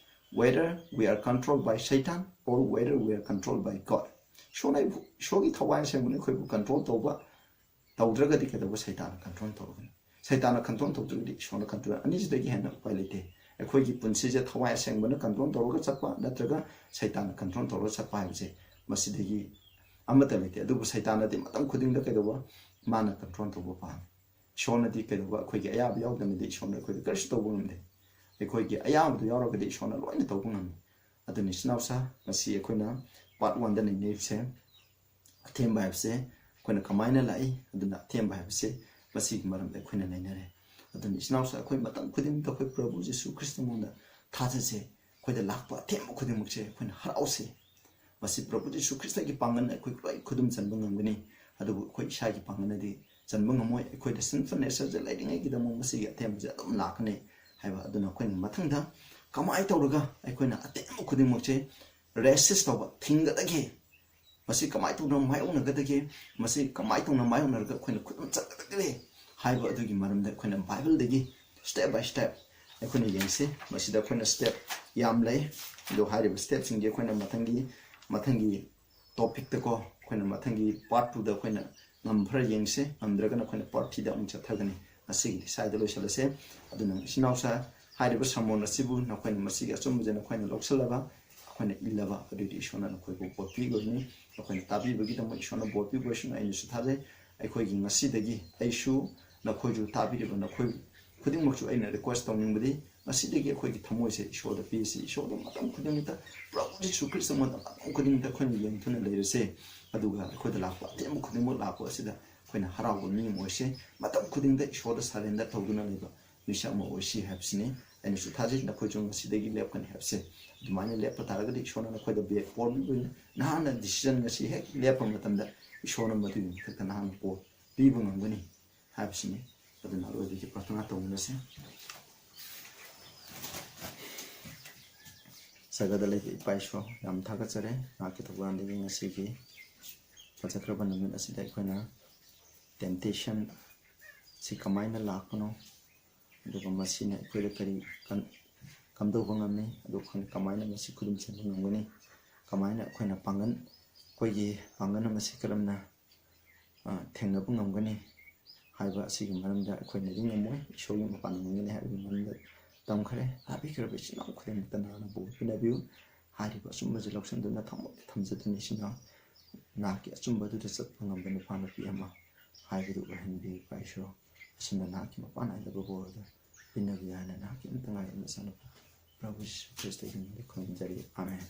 whether we are controlled by Satan or whether we are controlled by God꯫ ꯏꯁꯣꯔꯅ ꯑꯩꯕꯨ, ꯏꯁꯣꯔꯒꯤ ꯊꯋꯥꯏ ꯑꯁꯦꯡꯕꯅ ꯑꯩꯈꯣꯏꯕꯨ control ꯇꯧꯕ, ꯇꯧꯗ꯭ꯔꯒꯗꯤ ꯀꯩꯗꯧꯕ? ꯁꯩꯇꯥꯟꯅ control ꯇꯧꯔꯒꯅꯤ꯫ ꯁꯩꯇꯥꯟꯅ control ꯇꯧꯗ꯭ꯔꯒꯗꯤ ꯏꯁꯣꯔꯅ control, ꯑꯅꯤꯁꯤꯗꯒꯤ ꯍꯦꯟꯅ ꯎꯄꯥꯏ ꯂꯩꯇꯦ꯫ ꯑꯩꯈꯣꯏꯒꯤ ꯄꯨꯟꯁꯤꯁꯦ ꯊꯋꯥꯏ ꯑꯁꯦꯡꯕꯅ control ꯇꯧꯔꯒ ꯆꯠꯄ ꯅꯠꯇ꯭ꯔꯒ ꯁꯩꯇꯥꯟꯅ control ꯇꯧꯔꯒ ꯆꯠꯄ ꯍꯥꯏꯕꯁꯦ ꯃꯁꯤꯗꯒꯤ ꯑꯃꯠꯇ ꯂꯩꯇꯦ꯫ ꯑꯗꯨꯕꯨ ꯁꯩꯇꯥꯟꯅꯗꯤ ꯃꯇꯝ ꯈꯨꯗꯤꯡꯗ ꯀꯩꯗꯧꯕ? ꯃꯥꯅ control ꯇꯧꯕ ꯄꯥꯝꯃꯤ꯫ ꯏꯁꯣꯔꯅꯗꯤ ꯀꯩꯗꯧꯕ? ꯑꯩꯈꯣꯏꯒꯤ ꯑꯌꯥꯕ ꯌꯥꯎꯗꯅꯗꯤ ꯏꯁꯣꯔꯅ ꯑꯩꯈꯣꯏꯗ ꯀꯔꯤꯁꯨ ꯇꯧꯕ ꯉꯝꯗꯦ꯫ ꯑꯩꯈꯣꯏꯒꯤ ꯑꯌꯥꯕꯗꯨ ꯌꯥꯎꯔꯒꯗꯤ ꯏꯁꯣꯔꯅ ꯂꯣꯏꯅ ꯇꯧꯕ ꯉꯝꯃꯤ꯫ ꯑꯗꯨꯅ ꯏꯆꯤꯟ ꯏꯅꯥꯎꯁꯥ, ꯉꯁꯤ ꯑꯩꯈꯣꯏꯅ part one ꯗ ꯅꯩꯅꯔꯤꯕꯁꯦ ꯑꯊꯦꯝꯕ ꯍꯥꯏꯕꯁꯦ ꯑꯩꯈꯣꯏꯅ ꯀꯃꯥꯏꯅ ꯂꯥꯛꯏ, ꯑꯗꯨꯅ ꯑꯊꯦꯝꯕ ꯍꯥꯏꯕꯁꯦ ꯃꯁꯤꯒꯤ ꯃꯔꯝꯗ ꯑꯩꯈꯣꯏꯅ ꯅꯩꯅꯔꯦ꯫ ꯑꯗꯨꯅ ꯏꯆꯤꯟ ꯏꯅꯥꯎꯁꯥ, ꯑꯩꯈꯣꯏ ꯃꯇꯝ ꯈꯨꯗꯤꯡꯃꯛꯇ ꯑꯩꯈꯣꯏ ꯄ꯭ꯔꯚꯨ ꯖꯤꯁꯨ ꯈ꯭ꯔꯤꯁꯇ ꯃꯉꯣꯟꯗ ꯊꯥꯖꯁꯦ꯫ ꯑꯩꯈꯣꯏꯗ ꯂꯥꯛꯄ ꯑꯊꯦꯝꯕ ꯈꯨꯗꯤꯡꯃꯛꯁꯦ ꯑꯩꯈꯣꯏꯅ ꯍꯔꯥꯎꯁꯦ꯫ ꯃꯁꯤ ꯄ꯭ꯔꯚꯨ ꯖꯤꯁꯨ ꯈ꯭ꯔꯤꯁꯇꯒꯤ ꯄꯥꯡꯒꯜ ꯑꯩꯈꯣꯏ ꯂꯣꯏ ꯈꯨꯗꯨꯝ ꯆꯟꯕ ꯉꯝꯒꯅꯤ, ꯑꯗꯨꯕꯨ ꯑꯩꯈꯣꯏ ꯏꯁꯥꯒꯤ ꯄꯥꯡꯒꯜꯅꯗꯤ ꯆꯟꯕ ꯉꯝꯃꯣꯏ꯫ ꯑꯩꯈꯣꯏꯗ sinful nature ꯁꯦ ꯂꯩꯔꯤꯉꯩꯒꯤꯗꯃꯛ ꯃꯁꯤꯒꯤ ꯑꯊꯦꯝꯕꯁꯦ ꯑꯗꯨꯝ ꯂꯥꯛꯀꯅꯤ ꯍꯥꯏꯕ꯫ ꯑꯗꯨꯅ ꯑꯩꯈꯣꯏꯅ ꯃꯊꯪꯗ ꯀꯃꯥꯏꯅ ꯇꯧꯔꯒ ꯑꯩꯈꯣꯏꯅ ꯑꯊꯦꯝꯕ ꯈꯨꯗꯤꯡꯃꯛꯁꯦ resist ꯇꯧꯕ, ꯊꯤꯡꯒꯗꯒꯦ, ꯃꯁꯤ ꯀꯃꯥꯏꯅ ꯇꯧꯗꯅ ꯃꯥꯌꯣꯛꯅꯒꯗꯒꯦ, ꯃꯁꯤ ꯀꯃꯥꯏꯅ ꯇꯧꯅ ꯃꯥꯌꯣꯛꯅꯔꯒ ꯑꯩꯈꯣꯏꯅ ꯈꯨꯗꯨꯝ ꯆꯟꯒꯗꯒꯦ ꯍꯥꯏꯕ ꯑꯗꯨꯒꯤ ꯃꯔꯝꯗ ꯑꯩꯈꯣꯏꯅ ꯕꯥꯏꯕꯜꯗꯒꯤ step by step ꯑꯩꯈꯣꯏꯅ ꯌꯦꯡꯁꯤ꯫ ꯃꯁꯤꯗ ꯑꯩꯈꯣꯏꯅ step ꯌꯥꯝ ꯂꯩ, ꯑꯗꯣ ꯍꯥꯏꯔꯤꯕ step ꯁꯤꯡꯁꯦ ꯑꯩꯈꯣꯏꯅ ꯃꯊꯪꯒꯤ, ꯃꯊꯪꯒꯤ topic ꯇꯀꯣ ꯑꯩꯈꯣꯏꯅ ꯃꯊꯪꯒꯤ part two ꯗ ꯑꯩꯈꯣꯏꯅ ꯉꯝ ꯈꯔ ꯌꯦꯡꯁꯦ, ꯉꯝꯗ꯭ꯔꯒꯅ ꯑꯩꯈꯣꯏꯅ part three ꯗ ꯑꯃꯨꯛ ꯆꯠꯊꯒꯅꯤ꯫ ꯉꯁꯤꯒꯤꯗꯤ ꯁ꯭ꯋꯥꯏꯗ ꯂꯣꯏꯁꯤꯜꯂꯁꯦ꯫ ꯑꯗꯨꯅ ꯏꯆꯤꯟ ꯏꯅꯥꯎꯁꯥ, ꯍꯥꯏꯔꯤꯕ sermon ꯑꯁꯤꯕꯨ ꯅꯈꯣꯏꯅ ꯃꯁꯤꯒꯤ ꯑꯆꯨꯝꯕꯁꯦ ꯅꯈꯣꯏꯅ ꯂꯧꯁꯤꯜꯂꯕ, ꯑꯩꯈꯣꯏꯅ ꯏꯜꯂꯕ, ꯑꯗꯨꯗꯤ ꯏꯁꯣꯔꯅ ꯅꯈꯣꯏꯕꯨ ꯕꯣꯔ ꯄꯤꯒꯅꯤ꯫ ꯅꯈꯣꯏꯅ ꯇꯥꯕꯤꯕꯒꯤꯗꯃꯛ ꯏꯁꯣꯔꯅ ꯕꯣꯔ ꯄꯤꯕ ꯑꯣꯏꯁꯅꯨ꯫ ꯑꯩꯅꯁꯨ ꯊꯥꯖꯩ, ꯑꯩꯈꯣꯏꯒꯤ ꯉꯁꯤꯗꯒꯤ ꯑꯩꯁꯨ, ꯅꯈꯣꯏꯁꯨ, ꯇꯥꯕꯤꯔꯤꯕ ꯅꯈꯣꯏ ꯈꯨꯗꯤꯡꯃꯛꯁꯨ ꯑꯩꯅ request ꯇꯧꯅꯤꯡꯕꯗꯤ ꯉꯁꯤꯗꯒꯤ ꯑꯩꯈꯣꯏꯒꯤ ꯊꯃꯣꯏꯁꯦ ꯏꯁꯣꯔꯗ ꯄꯤꯁꯤ꯫ ꯏꯁꯣꯔꯗ ꯃꯇꯝ ꯈꯨꯗꯤꯡꯃꯛꯇ, ꯄ꯭ꯔꯚꯨ ꯖꯤꯁꯨ ꯈ꯭ꯔꯤꯁꯇ ꯃꯇꯝ ꯈꯨꯗꯤꯡꯃꯛꯇ ꯑꯩꯈꯣꯏꯅ ꯌꯦꯡꯊꯨꯅ ꯂꯩꯔꯁꯦ꯫ ꯑꯗꯨꯒ ꯑꯩꯈꯣꯏꯗ ꯂꯥꯛꯄ ꯑꯊꯦꯝꯕ ꯈꯨꯗꯤꯡꯃꯛ ꯂꯥꯛꯄ ꯑꯁꯤꯗ ꯑꯩꯈꯣꯏꯅ ꯍꯔꯥꯎꯕ ꯃꯤ ꯑꯃ ꯑꯣꯏꯁꯦ꯫ ꯃꯇꯝ ꯈꯨꯗꯤꯡꯗ ꯏꯁꯣꯔꯗ surrender ꯇꯧꯗꯨꯅ ꯂꯩꯕ ꯃꯤꯁꯛ ꯑꯃ ꯑꯣꯏꯁꯤ ꯍꯥꯏꯕꯁꯤꯅꯤ꯫ ꯑꯩꯅꯁꯨ ꯊꯥꯖꯩ ꯅꯈꯣꯏꯁꯨ ꯉꯁꯤꯗꯒꯤ ꯂꯦꯞꯀꯅꯤ ꯍꯥꯏꯕꯁꯦ꯫ ꯑꯗꯨꯃꯥꯏꯅ ꯂꯦꯞꯄ ꯇꯥꯔꯒꯗꯤ ꯏꯁꯣꯔꯅ ꯅꯈꯣꯏꯗ ꯕꯦ-, ꯄꯣꯔꯝꯗꯣꯏꯅꯤ꯫ ꯅꯍꯥꯛꯅ decision ꯉꯁꯤ ꯍꯦꯛ ꯂꯦꯞꯄ ꯃꯇꯝꯗ ꯏꯁꯣꯔꯅ ꯃꯗꯨꯒꯤ ꯃꯊꯛꯇ ꯅꯍꯥꯛꯅ ꯄꯣ-, ꯄꯤꯕ ꯉꯝꯒꯅꯤ ꯍꯥꯏꯕꯁꯤꯅꯤ꯫ ꯑꯗꯨꯅ ꯑꯔꯣꯏꯕꯒꯤ ꯄ꯭ꯔꯥꯊꯅꯥ ꯇꯧꯃꯤꯟꯅꯁꯤ꯫ ꯁꯔꯒꯗ ꯂꯩꯕ ꯏꯄꯥ ꯏꯁꯣꯔ, ꯌꯥꯝ ꯊꯥꯒꯠꯆꯔꯦ ꯅꯍꯥꯛꯀꯤ ꯊꯧꯖꯥꯜꯗꯒꯤ ꯉꯁꯤꯒꯤ ꯐꯖꯈ꯭ꯔꯕ ꯅꯨꯃꯤꯠ ꯑꯁꯤꯗ ꯑꯩꯈꯣꯏꯅ temptation ꯁꯤ ꯀꯃꯥꯏꯅ ꯂꯥꯛꯄꯅꯣ, ꯑꯗꯨꯒ ꯃꯁꯤꯅ ꯑꯩꯈꯣꯏꯗ ꯀꯔꯤ ꯀꯝ-, ꯀꯝꯗꯧꯕ ꯉꯝꯃꯤ, ꯑꯗꯨꯒ ꯑꯩꯈꯣꯏꯅ ꯀꯃꯥꯏꯅ ꯃꯁꯤ ꯈꯨꯗꯨꯝ ꯆꯟꯕ ꯉꯝꯒꯅꯤ, ꯀꯃꯥꯏꯅ ꯑꯩꯈꯣꯏꯅ ꯄꯥꯡꯒꯜ, ꯑꯩꯈꯣꯏꯒꯤ ꯄꯥꯡꯒꯜ ꯑꯃꯁꯤ ꯀꯔꯝꯅ, ꯑ, ꯊꯦꯡꯅꯕ ꯉꯝꯒꯅꯤ, ꯍꯥꯏꯕ ꯑꯁꯤꯒꯤ ꯃꯔꯝꯗ ꯑꯩꯈꯣꯏꯅꯗꯤ ꯉꯝꯃꯣꯏ꯫ ꯏꯁꯣꯔꯒꯤ ꯃꯄꯥꯟ ꯉꯝꯒꯅꯤ ꯍꯥꯏꯕꯒꯤ ꯃꯔꯝꯗ ꯇꯝꯈ꯭ꯔꯦ꯫ ꯇꯥꯕꯤꯈ꯭ꯔꯕ ꯏꯆꯤꯟ ꯏꯅꯥꯎ ꯈꯨꯗꯤꯡꯃꯛꯇ ꯅꯍꯥꯛꯅ ꯕꯣꯔ ꯄꯤꯅꯕꯤꯌꯨ꯫ ꯍꯥꯏꯔꯤꯕ ꯑꯆꯨꯝꯕꯁꯦ ꯂꯧꯁꯤꯟꯗꯨꯅ ꯊꯃꯣꯏꯗ ꯊꯝꯖꯗꯨꯅ ꯏꯆꯤꯟ ꯏꯅꯥꯎ ꯅꯍꯥꯛꯀꯤ ꯑꯆꯨꯝꯕꯗꯨꯗ ꯆꯠꯄ ꯉꯝꯕ ꯅꯨꯄꯥ ꯅꯨꯄꯤ ꯑꯃ ꯍꯥꯏꯕꯗꯨ ꯑꯣꯏꯍꯟꯕꯤꯌꯨ ꯏꯁꯣꯔ꯫ ꯑꯁꯨꯝꯅ ꯅꯍꯥꯛꯀꯤ ꯃꯄꯥꯟ ꯅꯥꯏꯗꯕ ꯕꯣꯔ ꯑꯗꯨ ꯄꯤꯅꯕꯤꯌꯨ ꯍꯥꯏꯅ ꯅꯍꯥꯛꯀꯤ ꯑꯃꯠꯇ ꯉꯥꯏꯔꯕ ꯃꯆꯥꯅꯨꯄꯥ ꯄ꯭ꯔꯚꯨ ꯖꯤꯁꯨ ꯈ꯭ꯔꯤꯁꯇꯒꯤ ꯃꯤꯡꯗ ꯈꯨꯔꯨꯝꯖꯔꯤ꯫ ꯑꯥꯃꯦꯟ꯫